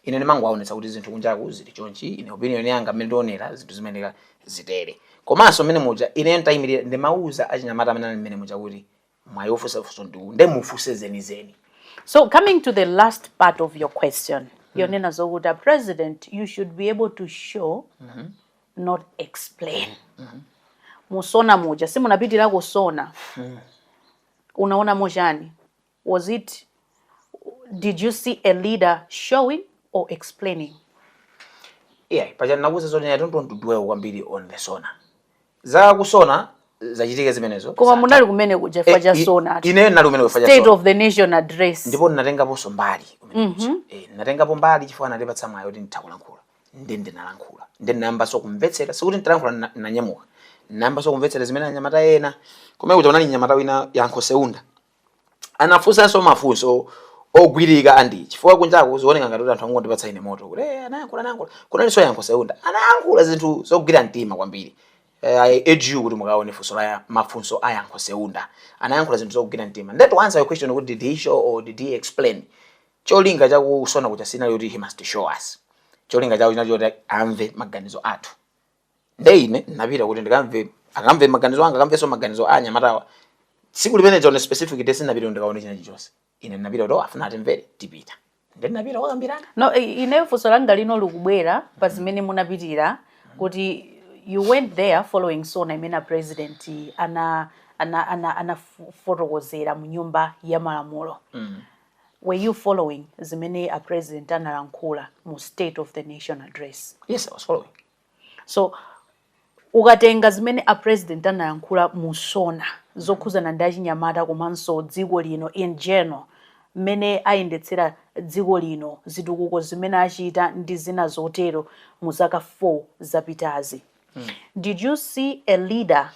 Ine ndimangowaonetsa kuti zinthu kunjaku zili chonchi, ine opinion yanga mmene ndionera zinthu zimeneka zitere. Komanso mmene muja ineyo ntayimirira, ndimauza achinyamata amene ali mmene muja kuti mwayi ofunsa funso ndiwu, nde mufunse zenizeni. So coming to the last part of your question, yonena zokuti a president, you should be able to show, not explain. Mu SONA muja, simunapitirako SONA, unaonamo chani? Was it, did you see a leader showing or explaining? Yeah, paja ndinakuuza zoti I don't want to dwell kwambiri on the SONA. Za ku SONA zachitike zimenezo. Koma munali kumene kuja chifukwa cha SONA. Ineyo ndinali kumene chifukwa cha State SONA. of the Nation Address. Ndipo ndinatengaponso mbali kumene kuja. Ndinatengapo mbali chifukwa anatipatsa mwayi kuti nditha kulankhula, ndi ndinalankhula, ndi ndinayambanso kumvetsera. Sikuti nditalankhula nanyamuka, ndinayambanso kumvetsera zimene anyamata ena kumene kuja. Kunali mnyamata wina, Yankho Seunda, anafunsanso mafunso ogwirika andi chifukwa kunjaku zioneka ngati kuti anthu angondipatsa ine moto kuti anayankhula, anayankhula. Kunalinso Yankho Seunda, anayankhula zinthu zogwira mtima kwambiri. I urge you kuti mukaone funso la mafunso a Yankho Seunda, anayankhula zinthu zogwira mtima. Nde to answer your question kuti did he show or did he explain, cholinga chaku SONA kuja sinali kuti he must show us. Cholinga chawo chinali choti amve maganizo athu. Nde ine ndinapita kuti ndikamve, akamve maganizo anga, akamvenso maganizo a anyamatawa. Tsiku limene on a specific day sindinapita kuti ndikaone china chilichonse. Ine ndinapita kuti, oh, afuna atimvere, tipita. Nde ndinapita kukambirana. No, ineyo funso langa lino likubwera pa zimene munapitira, kuti you went there following SONA imene a president anafotokozera mu Nyumba ya Malamulo. Were you following zimene a president analankhula mu State of the Nation Address? Yes, I was following. So ukatenga zimene a president anayankhula mu SONA zokhuzana ndi achinyamata komanso dziko lino in general, mmene ayendetsera dziko lino, zitukuko zimene achita ndi zina zotero mu zaka 4 zapitazi, did you see a leader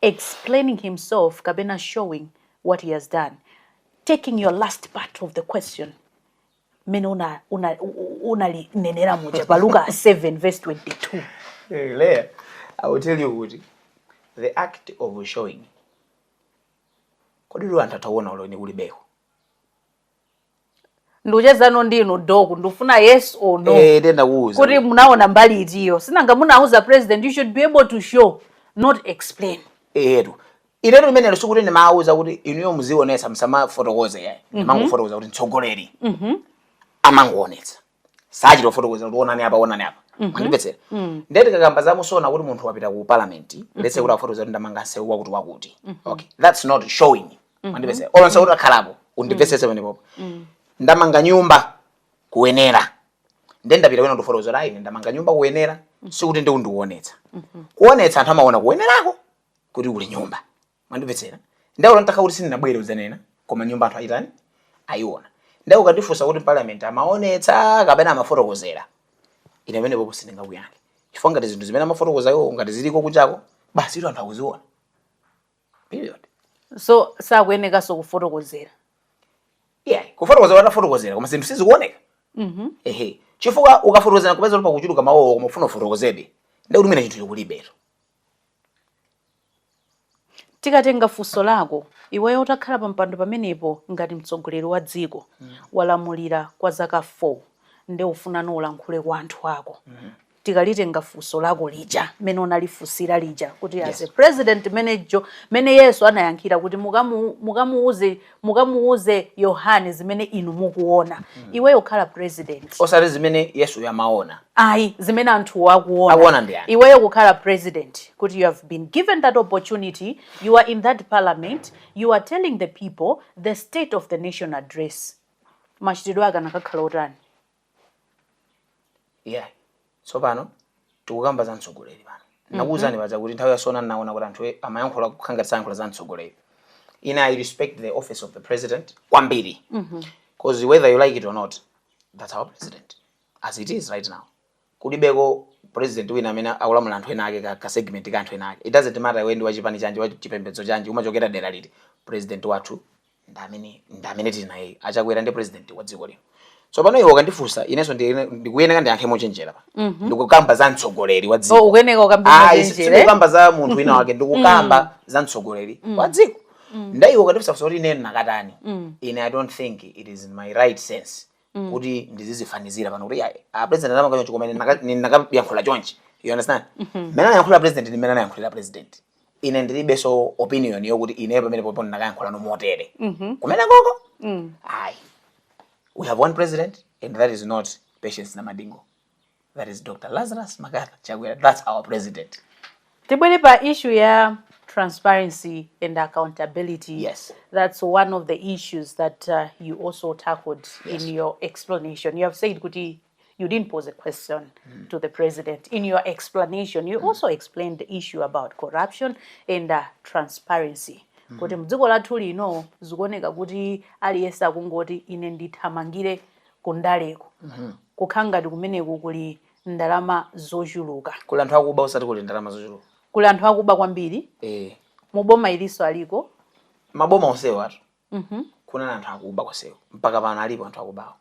explaining himself kapena showing what he has done? Taking your last part of the question, mmene unalinenera muja pa Luka 7 verse 22. Hey, Leah, I will tell you kuti the act of showing, kodi lero anthu ataona ulo ine kulibeko? Ndikuchezano ndinu doc, ndifuna yes or no. Eh, ndakuuza. Kuti munaona mbali itiyo? Sinanga munauza president you should be able to show, not explain? Etu, inetu limenelo sikuti ndimawuza kuti inuyo muzionetsa, musamafotokoze, yayi. Ndimangofotokoza kuti mtsogoleri amangoonetsa, sachita kufotokoza kuti onani apa, onani apa. Mwandimvetsera? Ndiye tikakamba za mu SONA kuti munthu wapita ku parliament, let's say kuti afotokoza kuti ndamanga nsewu wakuti wakuti, okay, that's not showing. Mwandimvetsera? Olo nsewu utakhalapo, undimvetsetse pamenepopo, ndamanga nyumba kuyenera, ndiye ndapita kwena ndifotokoza kuti ayi, ine ndamanga nyumba kuyenera, sikuti ndikundionetsa. Kuonetsa, anthu amaona kuyenerako kuti kuli nyumba. Mwandimvetsera? Ndawo ntakha kuti sindinabwere udzanena, koma nyumba anthu ayitani, ayiona. Ndawo ukandifunsa kuti parliament amaonetsa kapena amafotokozera, ine pamenepopo sindingakuyankhe, chifukwa ngati zinthu zimene amafotokoza iwo ngati ziliko kunjako, basi ito anthu akuziona, period. So sakuyenekanso kufotokozera? Yeah, kufotokozera atafotokozera, koma zinthu sizikuoneka. Ehe, chifukwa ukafotokozera kupeza kuti pakuchuluka mawowo, koma ufuna ufotokozebe, ndekuti mwina chinthu chikulibeto. Tikatenga funso lako, iweyo utakhala pa mpando pamenepo ngati mtsogoleri wa dziko, walamulira kwa zaka 4, nde ufunano ulankhule kwa anthu ako. Tikalitenga funso lako lija mmene unalifunsira lija kuti as a president, mene Yesu anayankhira kuti mukamuuze Yohane zimene inu mukuona, iweyo ukhala president, Osati zimene Yesu yamaona. Ayi, zimene anthu akuona. Akuona ndi ani? Iweyo kukhala president, kuti you have been given that opportunity, you are in that parliament, you are telling the people the State of the Nation Address, machitidwe ake anakakhala otani? Yeah, tsopano tikukamba za mtsogoleri pano. Nakuwuzani paja kuti nthawi ya SONA naona kuti anthu amayankhula kukhala ngati sayankhula za mtsogoleri. Ine I respect the office of the president kwambiri, because whether you like it or not, that's our president as it is right now. Kulibeko president wina amene akulamula anthu ena ake, ka segment ka anthu ena ake. It doesn't matter iwe ndi wachipani chanji, wachipembedzo chanji, umachokera dera liti, president wathu Ndi amene tili naye, aChakwera, ndi president wa dziko lino. So pano iwe ukandifunsa, inenso ndikuyeneka ndiyankhe mochenjera pa. Ndikukamba za mtsogoleri wa dziko. Oh, ukuyeneka ukambe Ayi, mochenjera. sindikukamba za munthu wina wake, ndikukamba za mtsogoleri wa dziko. Nde iwe ukandifunsa kuti ine nakatani, ine I don't think it is in my right sense kuti ndizizifanizira pano kuti yayi, a president anapanga chonchi koma ine nakayankhula chonchi. You understand? Mmene anayankhula president ndi mmene anayankhulira president. Ine ndilibenso opinion yokuti ine pamene popo ndakayankhula nomotere kumene koko, ayi. We have one president, and that is not Patience Namadingo. That is Dr Lazarus McCarthy Chakwera. That's our president. Tibwere pa issue ya transparency and accountability. Yes. That's one of the issues that you also tackled in your explanation. You have said kuti you didn't pose a question to the president. In your explanation, you also explained the issue about corruption and transparency, kuti mdziko lathu lino zikuoneka kuti aliyense akungoti ine ndithamangire kundaleko, kukhala ngati kumeneku kuli ndalama zochuluka. Kuli anthu akuba, usati kuli ndalama zochuluka. Kuli anthu akuba kwambiri. Eh. Muboma iliso aliko. Maboma onsewo atu kuna anthu akuba konsewo, mpaka pano alipo anthu akubawo.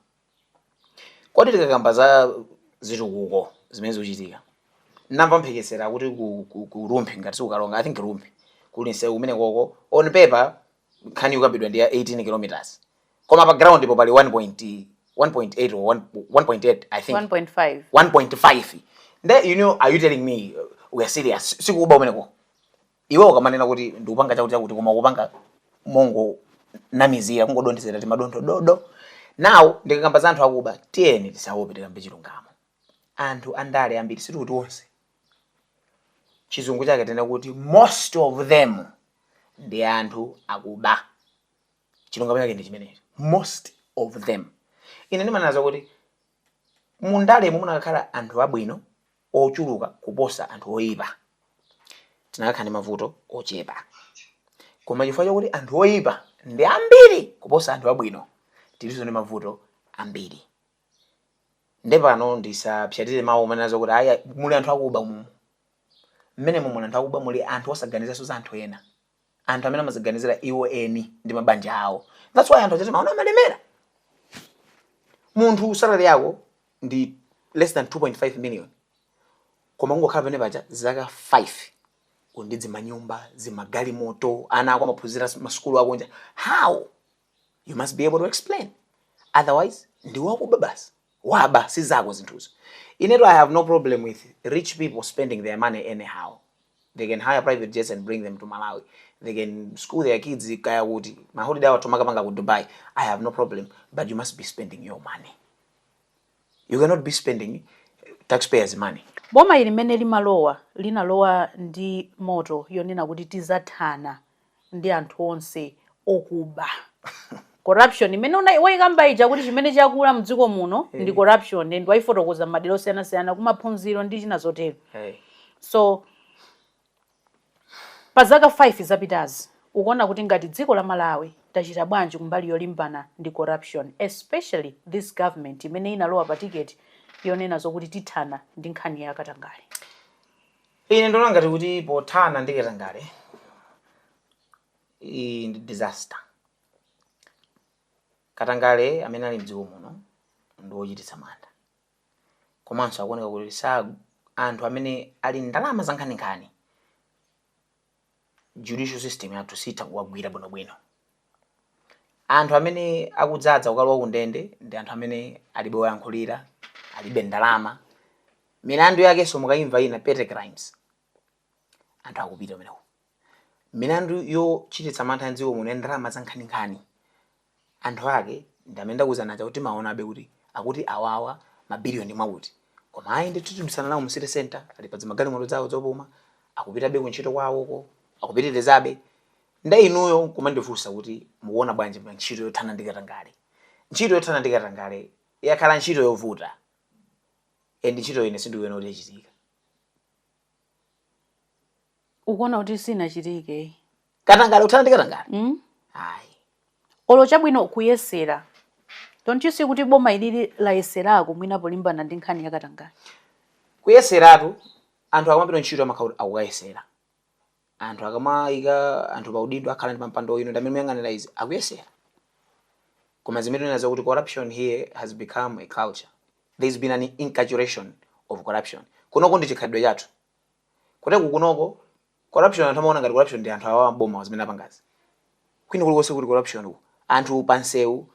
Kodi tikakamba za zitukuko zimene zikuchitika, namva mphekesera kuti ku Rumphi, ngati sikukalonga, I think Rumphi, kuli msewu kumene koko. On paper nkhani yokambidwa ndi ya 18 kilometers, koma pa ground ipo pali 1.1.8 or 1 1.8, I think. 1.5. 1.5. Nde are you telling me we are serious? Sikuba umeneko? Iwe ukamanena kuti ndikupanga chakuti chakuti, koma ukupanga mongo namizira, kungodonthezera timadontho dodo. Now ndikakamba za anthu akuba, tiyeni tisaope, tikambe chilungamo. Anthu andale ambiri, sitikuti onse, chizungu chake tena kuti most of them ndi anthu akuba. Chilungamo chake ndi chimenecho, most of them. Ine ndimanena kuti mundalemo munakakhala anthu abwino ochuluka kuposa anthu oyipa, tinakakhala ndi mavuto ochepa. Koma chifukwa chokuti anthu oyipa ndi ambiri kuposa anthu abwino, tilinso ndi mavuto ambiri. Nde pano ndisapyatire mawu omanena kuti aya, muli anthu akuba mumu. Mmene muli anthu akuba, muli anthu osaganizanso za anthu ena, anthu amene amaziganizira iwo eni ndi mabanja awo. That's why anthu achati maona amalemera. Munthu salary yako ndi less than 2.5 million, koma kungokhala pamene paja zaka 5 uli ndi zimanyumba, zimagalimoto, ana ako amaphunzira masukulu akunja. How? You must be able to explain, otherwise ndi wakuba basi, waba, si zako zinthuzo. Ineto I have no problem with rich people spending their money anyhow. They can hire private jets and bring them to Malawi. They can school their kids kaya kuti, maholiday awo tomakapanga ku Dubai. I have no problem, but you must be spending your money. You cannot be spending taxpayers' money. Boma ili limene limalowa, linalowa ndi motto yonena kuti tizathana ndi anthu onse okuba, corruption imene wayikamba ija, kuti chimene chakula mdziko muno ndi corruption, and wayifotokoza m'madera osiyanasiyana, kumaphunziro ndi china zotero. Hey. So pa zaka 5 zapitazi, ukuona kuti ngati dziko la Malawi tachita bwanji kumbali yolimbana ndi corruption, especially this government imene inalowa pa tiketi yonena zokuti tithana ndi nkhani ya katangale? Ine ndiona ngati kuti pothana ndi katangale, iyi ndi disaster. Katangale amene ali mdziko muno ndi wochititsa mantha, komanso akuoneka kuti sa anthu amene ali ndalama za nkhaninkhani, judicial system yathu sitha kuwagwira bwinobwino. Anthu amene akudzadza kukalowa kundende ndi anthu amene alibe woyankhulira, alibe ndalama. Milandu yakenso mukayimva ina, petty crimes, anthu akupita kumeneko. Milandu yochititsa mantha mdziko muno ya ndalama za nkhaninkhani, anthu ake ndi amene ndakuwuzani aja kuti timaonabe kuti akuti awawa mabiliyoni mwakuti, koma ayi, ndithu tidusana nawo mu city center, ali pa zimagalimoto zawo zopuma, akupitabe kuntchito kwawoko, akupitirizabe. Nde inuyo kumandifunsa kuti mukuona bwanji pa ntchito yothana ndi katangale? Ntchito yothana ndi katangale yakhala ntchito yovuta, and ntchito ine sindikuona kuti yachitika. Ukuona kuti sinachitike? Katangale, kuthana ndi katangale? Ayi. Olo chabwino kuyesera, don't you see kuti boma ilili layeserako mwina polimbana ndi nkhani ya katangale? Kuyeseratu, anthu akamapita ntchito amakhala kuti akukayesera. Anthu akamayika anthu pa udindo, akhala ndi pampando ino, ndi amene muyang'anira izi, akuyesera. Koma zimene tinazo kuti corruption here has become a culture. There's been an inculturation of corruption. Kunoko ndi chikhalidwe chathu. Kuteku kunoko corruption, anthu amaona ngati corruption ndi anthu awa boma zimene apangazi. Kwina kulikonse kuti corruption uku, anthu pansewu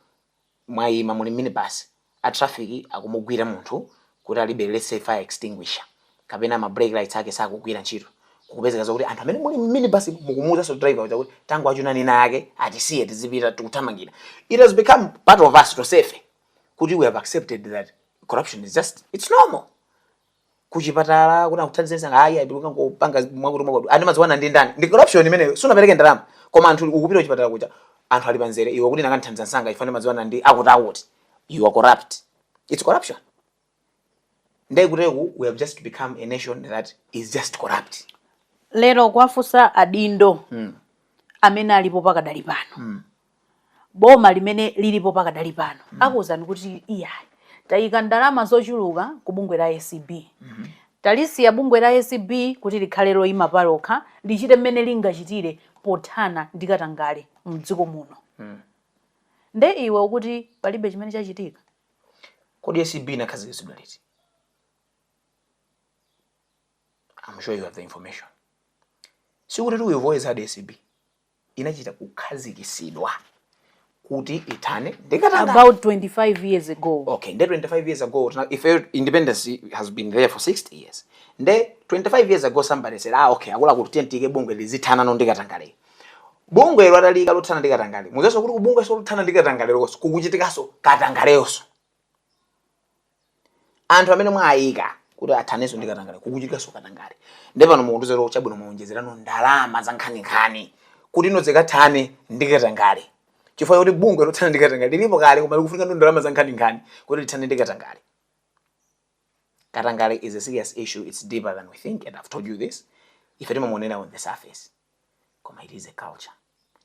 mwayima muli minibus, a traffic akumugwira munthu kuti alibe, let's say, fire extinguisher kapena ma brake lights ake sakugwira ntchito, kukupezeka zokuti anthu amene muli minibus mukumuwuzanso driver uja kuti tango achunani nake, atisiye tizipita, tikuthamangira. It has become part of us tonsefe kuti we have accepted that corruption is just, it's normal. Kuchipatala kuti akuthandizeni, hayi, ayipiluka ngopanga mwakuti mwakuti andi madziwana ndi ndani, ndi corruption imeneyo. Sunapereke ndalama, koma anthu ukupita kuchipatala kuja, anthu ali panzere, iwe kuti nakandithandiza msanga ifane madziwana ndi akuti akuti, you are corrupt. It's corruption. Ndekuteku we have just become a nation that is just corrupt. Lero kwafunsa adindo amene alipo pakadali pano, boma limene lilipo pakadali pano, akuwuzani kuti iyayi, tayika ndalama zochuluka ku bungwe la ACB, talisiya bungwe la ACB kuti likhale loyima palokha, lichite mmene lingachitire pothana ndi katangale mdziko muno. Nde iwe ukuti palibe chimene chachitika? Kodi ACB inakhazikitsidwa liti? I'm sure you have the information. Sikuti we've always had ACB. Inachita kukhazikitsidwa kuti ithane ndi katangale. About 25 years ago. Okay, nde 25 years ago, if independence has been there for 60 years, nde 25 years ago somebody said, "Ah, okay, akuluakulu, tiye tiyike bungwe lizithana no ndi katangale." Bungwe lo ataliyika lothana ndi katangale, muzenso kuti kubungwe so lothana ndi katangale lokonso kukuchitikanso katangaleyo. Anthu amene mwayika kuti athanenso ndi katangale, kukuchitikanso katangale. Nde pano mukundiuza chabwino, mwaonjezerano ndalama za nkhaninkhani kuti ino zikathane ndi katangale, chifukwa kuti bungwe lothana ndi katangale lilipo kale, koma likufunika ndo ndalama za nkhaninkhani kuti lithane ndi katangale. Katangale is a serious issue. It's deeper than we think, and I've told you this. Ife timamuonera on the surface, koma it is a culture,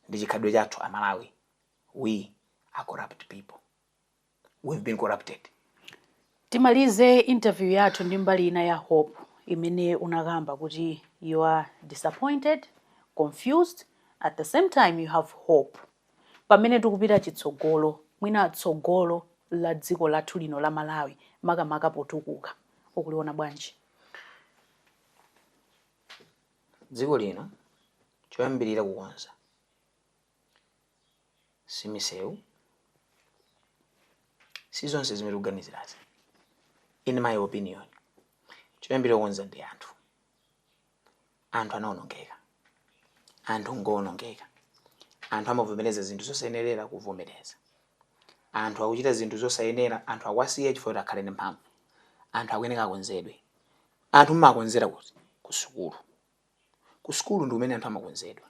ndi chikhalidwe chathu. Amalawi, we are corrupt people. We've been corrupted. Timalize interview yathu ndi mbali ina ya hope imene unakamba kuti you are disappointed, confused, at the same time you have hope. Pamene tikupita chitsogolo, mwina tsogolo la dziko lathu lino la Malawi, makamaka potukuka, ukuliona bwanji? Dziko lino choyambirira kukonza si misewu, si zonse zimene tikuganizirazi. In my opinion, choyambirira kukonza ndi anthu. Anthu anawonongeka, anthu ngowonongeka, anthu amavomereza zinthu zosayenerera kuvomereza, anthu akuchita zinthu zosayenera, anthu akwasiya chifukwa kuti akhale ndi mphamvu. Anthu akuyeneka akonzedwe. Anthu mmakonzera kuti? Ku sukulu. Ku sukulu ndi kumene anthu amakonzedwa.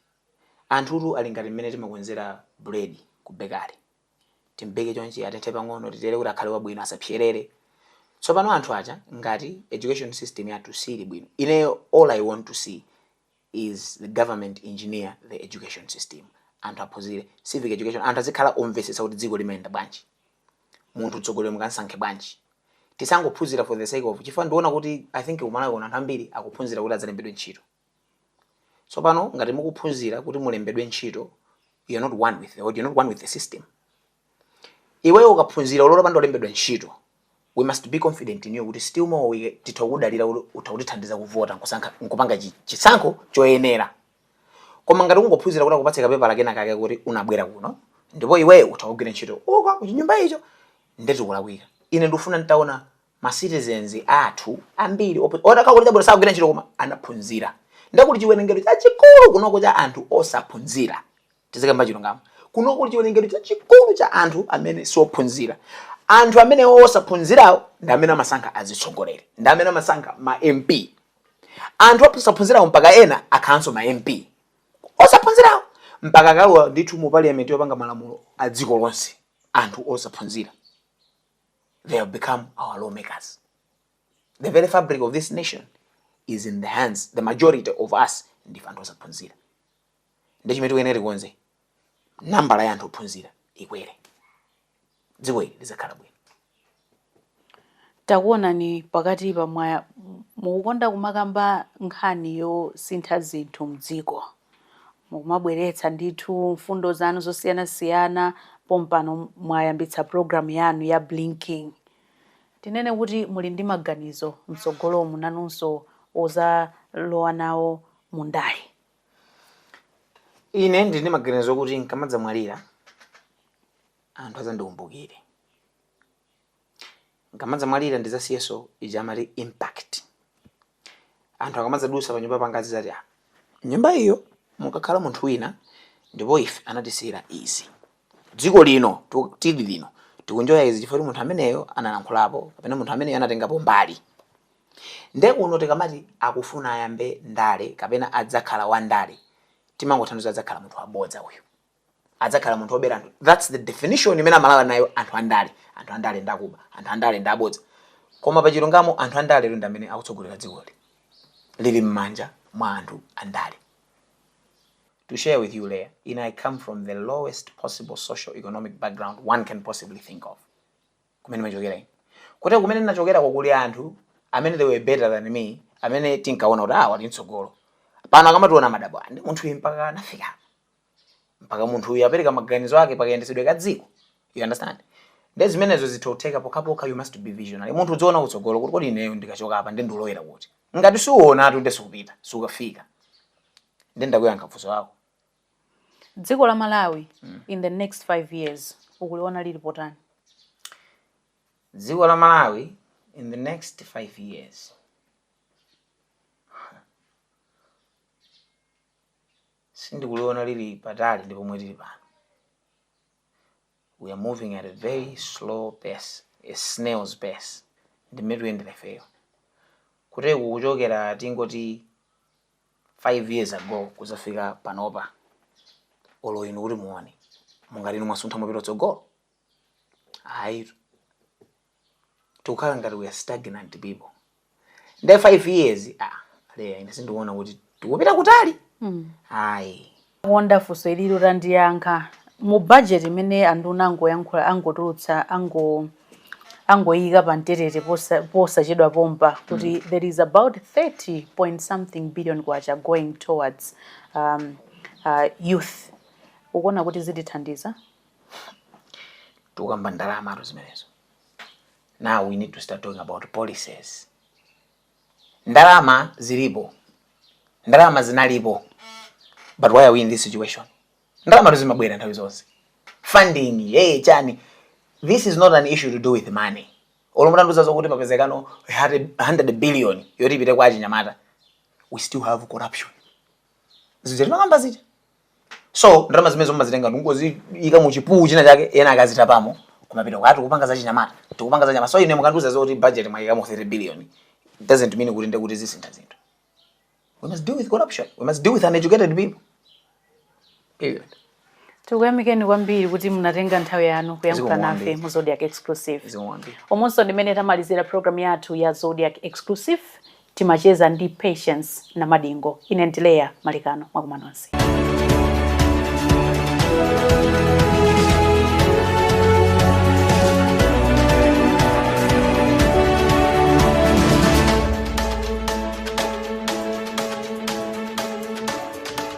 Anthutu ali ngati mmene timakonzera bread ku bakery, timbeke chonchi, atenthe pang'ono, titere kuti akhale wabwino, asapserere. Tsopano anthu aja, ngati education system yathu sili bwino, ineyo all I want to see is the government engineer the education system. Anthu aphunzire civic education, anthu azikhala omvetsetsa kuti dziko limayenda bwanji, munthu mtsogoleri mukansankhe bwanji. Tisangophunzira for the sake of, chifukwa ndiona kuti, I think, kumalawi kuno anthu ambiri akuphunzira kuti adzalembedwe ntchito. Tsopano ngati mukuphunzira kuti mulembedwe ntchito, you're not one with the, you're not one with the system. Iweyo ukaphunzira ulola pando olembedwa ntchito, we must be confident in you kuti still more we titha kudalira kuti utha kutithandiza kuvota, nkusankha, nkupanga chisankho choyenera. Koma ngati ungophunzira kuti akupatse kapepala kena kake kuti unabwera kuno ndipo iweyo utha kugwira ntchito uka kuchinyumba icho, ndeti kulakwika. Ine ndikufuna nitaona ma citizens athu ambiri otakha kuti chabwino sakugwira ntchito koma anaphunzira. Ndakuti chiwerengero chachikulu kunoko cha anthu osaphunzira, tizikamba chilungamo, kunoko kuli chiwerengero chachikulu cha anthu amene siophunzira. Anthu amene osaphunzirawo ndi amene amasankha azitsogoleri, ndi amene amasankha ma MP. Anthu osaphunzirawo mpaka ena akhalanso ma MP osaphunzirawo, mpaka akalowa ndithu mu parliament yopanga malamulo a dziko lonse. Anthu osaphunzira, they have become our lawmakers. The very fabric of this nation is in the hands, the majority of us ndife anthu osaphunzira. Ndi chimene tikuyenera tikonze, nambala ya anthu ophunzira ikwere, dziko ili lizakhala bwino. Takuonani pakati pa mwaya mukukonda kumakamba nkhani yosintha zinthu mdziko, mukumabweretsa ndithu mfundo zanu zosiyanasiyana. Pompano mwayambitsa program yanu ya Blinking. Tinene kuti muli ndi maganizo mtsogolomu nanunso ozalowa nawo mu ndale? Ine ndili ndi maganizo okuti nkamadzamwalira anthu adzandikumbukire. Nkamadzamwalira ndidzasiyenso ija amati impact. Anthu akamadzadusa panyumba panga azidzati, ah, nyumba iyo munkakhala munthu wina ndipo ife anatisiyira izi. Dziko lino tili lino tikunjoya izi chifukwa munthu ameneyo analankhulapo kapena munthu ameneyo anatengapo mbali. Nde kuno tikamati akufuna ayambe ndale kapena adzakhala wandale, timangotanthauza adzakhala munthu wabodza uyu, adzakhala munthu wobera anthu. That's the definition imene Amalawi nayo anthu andale. Anthu andale ndakuba, anthu andale ndabodza. Koma pachilungamo anthu andale ndi amene akutsogolera dzikoli, lili m'manja mwa anthu andale. To share with you, Leah, in I come from the lowest possible social economic background one can possibly think of. Kumene machokera ine, kuti kumene ndinachokerako kuli anthu amene they were better than me, amene tinkaona kuti awa mtsogolo pano. Akamationa amadabwa, ndi munthu uyu mpaka anafika, mpaka munthu uyu apereka maganizo ake pakayendetsedwe ka dziko. You understand? Ndi zimenezo zitha kutheka pokhapokha you must be visionary. Munthu udziona kutsogolo kuti kodi ineyo ndikachoka apa ndi ndilowera kuti? Ngati suonatu, ndi sukupita, sukafika. Ndi ndakuyankha funso lako. Dziko la Malawi in the next 5 years ukuliona lili potani? Dziko la Malawi in the next 5 years, sindikuliona lili patali ndi pomwe tili pano. We are moving at a very slow pace, a snail's pace ndi mmene tikuyendera ifeyo. Kuteku kuchokera tingoti 5 years ago kuzafika panopa, olo inu kuti muone, mungati inu mwasuntha, mwapita kutsogolo? Ayitu, tikukhala ngati we are stagnant people. Nde 5 years, ah, Leya, ine sindikuona kuti tikupita kutali, ayi. Wonda funso ilili utandiyankha, mu budget imene anduna angoyankhula, angotulutsa, angoyika pa mtetete posachedwa pompa kuti there is about 30 point something billion kwacha going towards youth, ukuona kuti zitithandiza? Tikukamba ndalama atu zimenezo. Now we need to start talking about policies. Ndalama zilipo, ndalama zinalipo, but why are we in this situation? Ndalama zimabwera nthawi zonse, funding, hey, chani. This is not an issue to do with money. Olo mutandiuza zokuti papezekano 100 billion yoti ipite kwa achinyamata, we still have corruption. Zija timakamba zija. So ndalama zimene zomazitenga ndingoziyika muchipuwu china chake, ena akazitapamo kumapita kwati tikupanga za chinyamata, tikupanga za nyama. So ine mukandiuza zoti budget mwayikamo 30 billion, it doesn't mean kuti ndekuti zisintha zinthu. We must deal with corruption, we must deal with uneducated people, period. Tikuyamikeni kwambiri kuti munatenga nthawi yanu kuyankhula Zikomo nafe kwambiri. mu Zodiak Exclusive. Zikomo kwambiri. Umonso ndimene tamalizira program yathu ya Zodiak Exclusive. Timacheza ndi Patience Namadingo. Ine ndi Leya Malikano. Mwakuma nonse.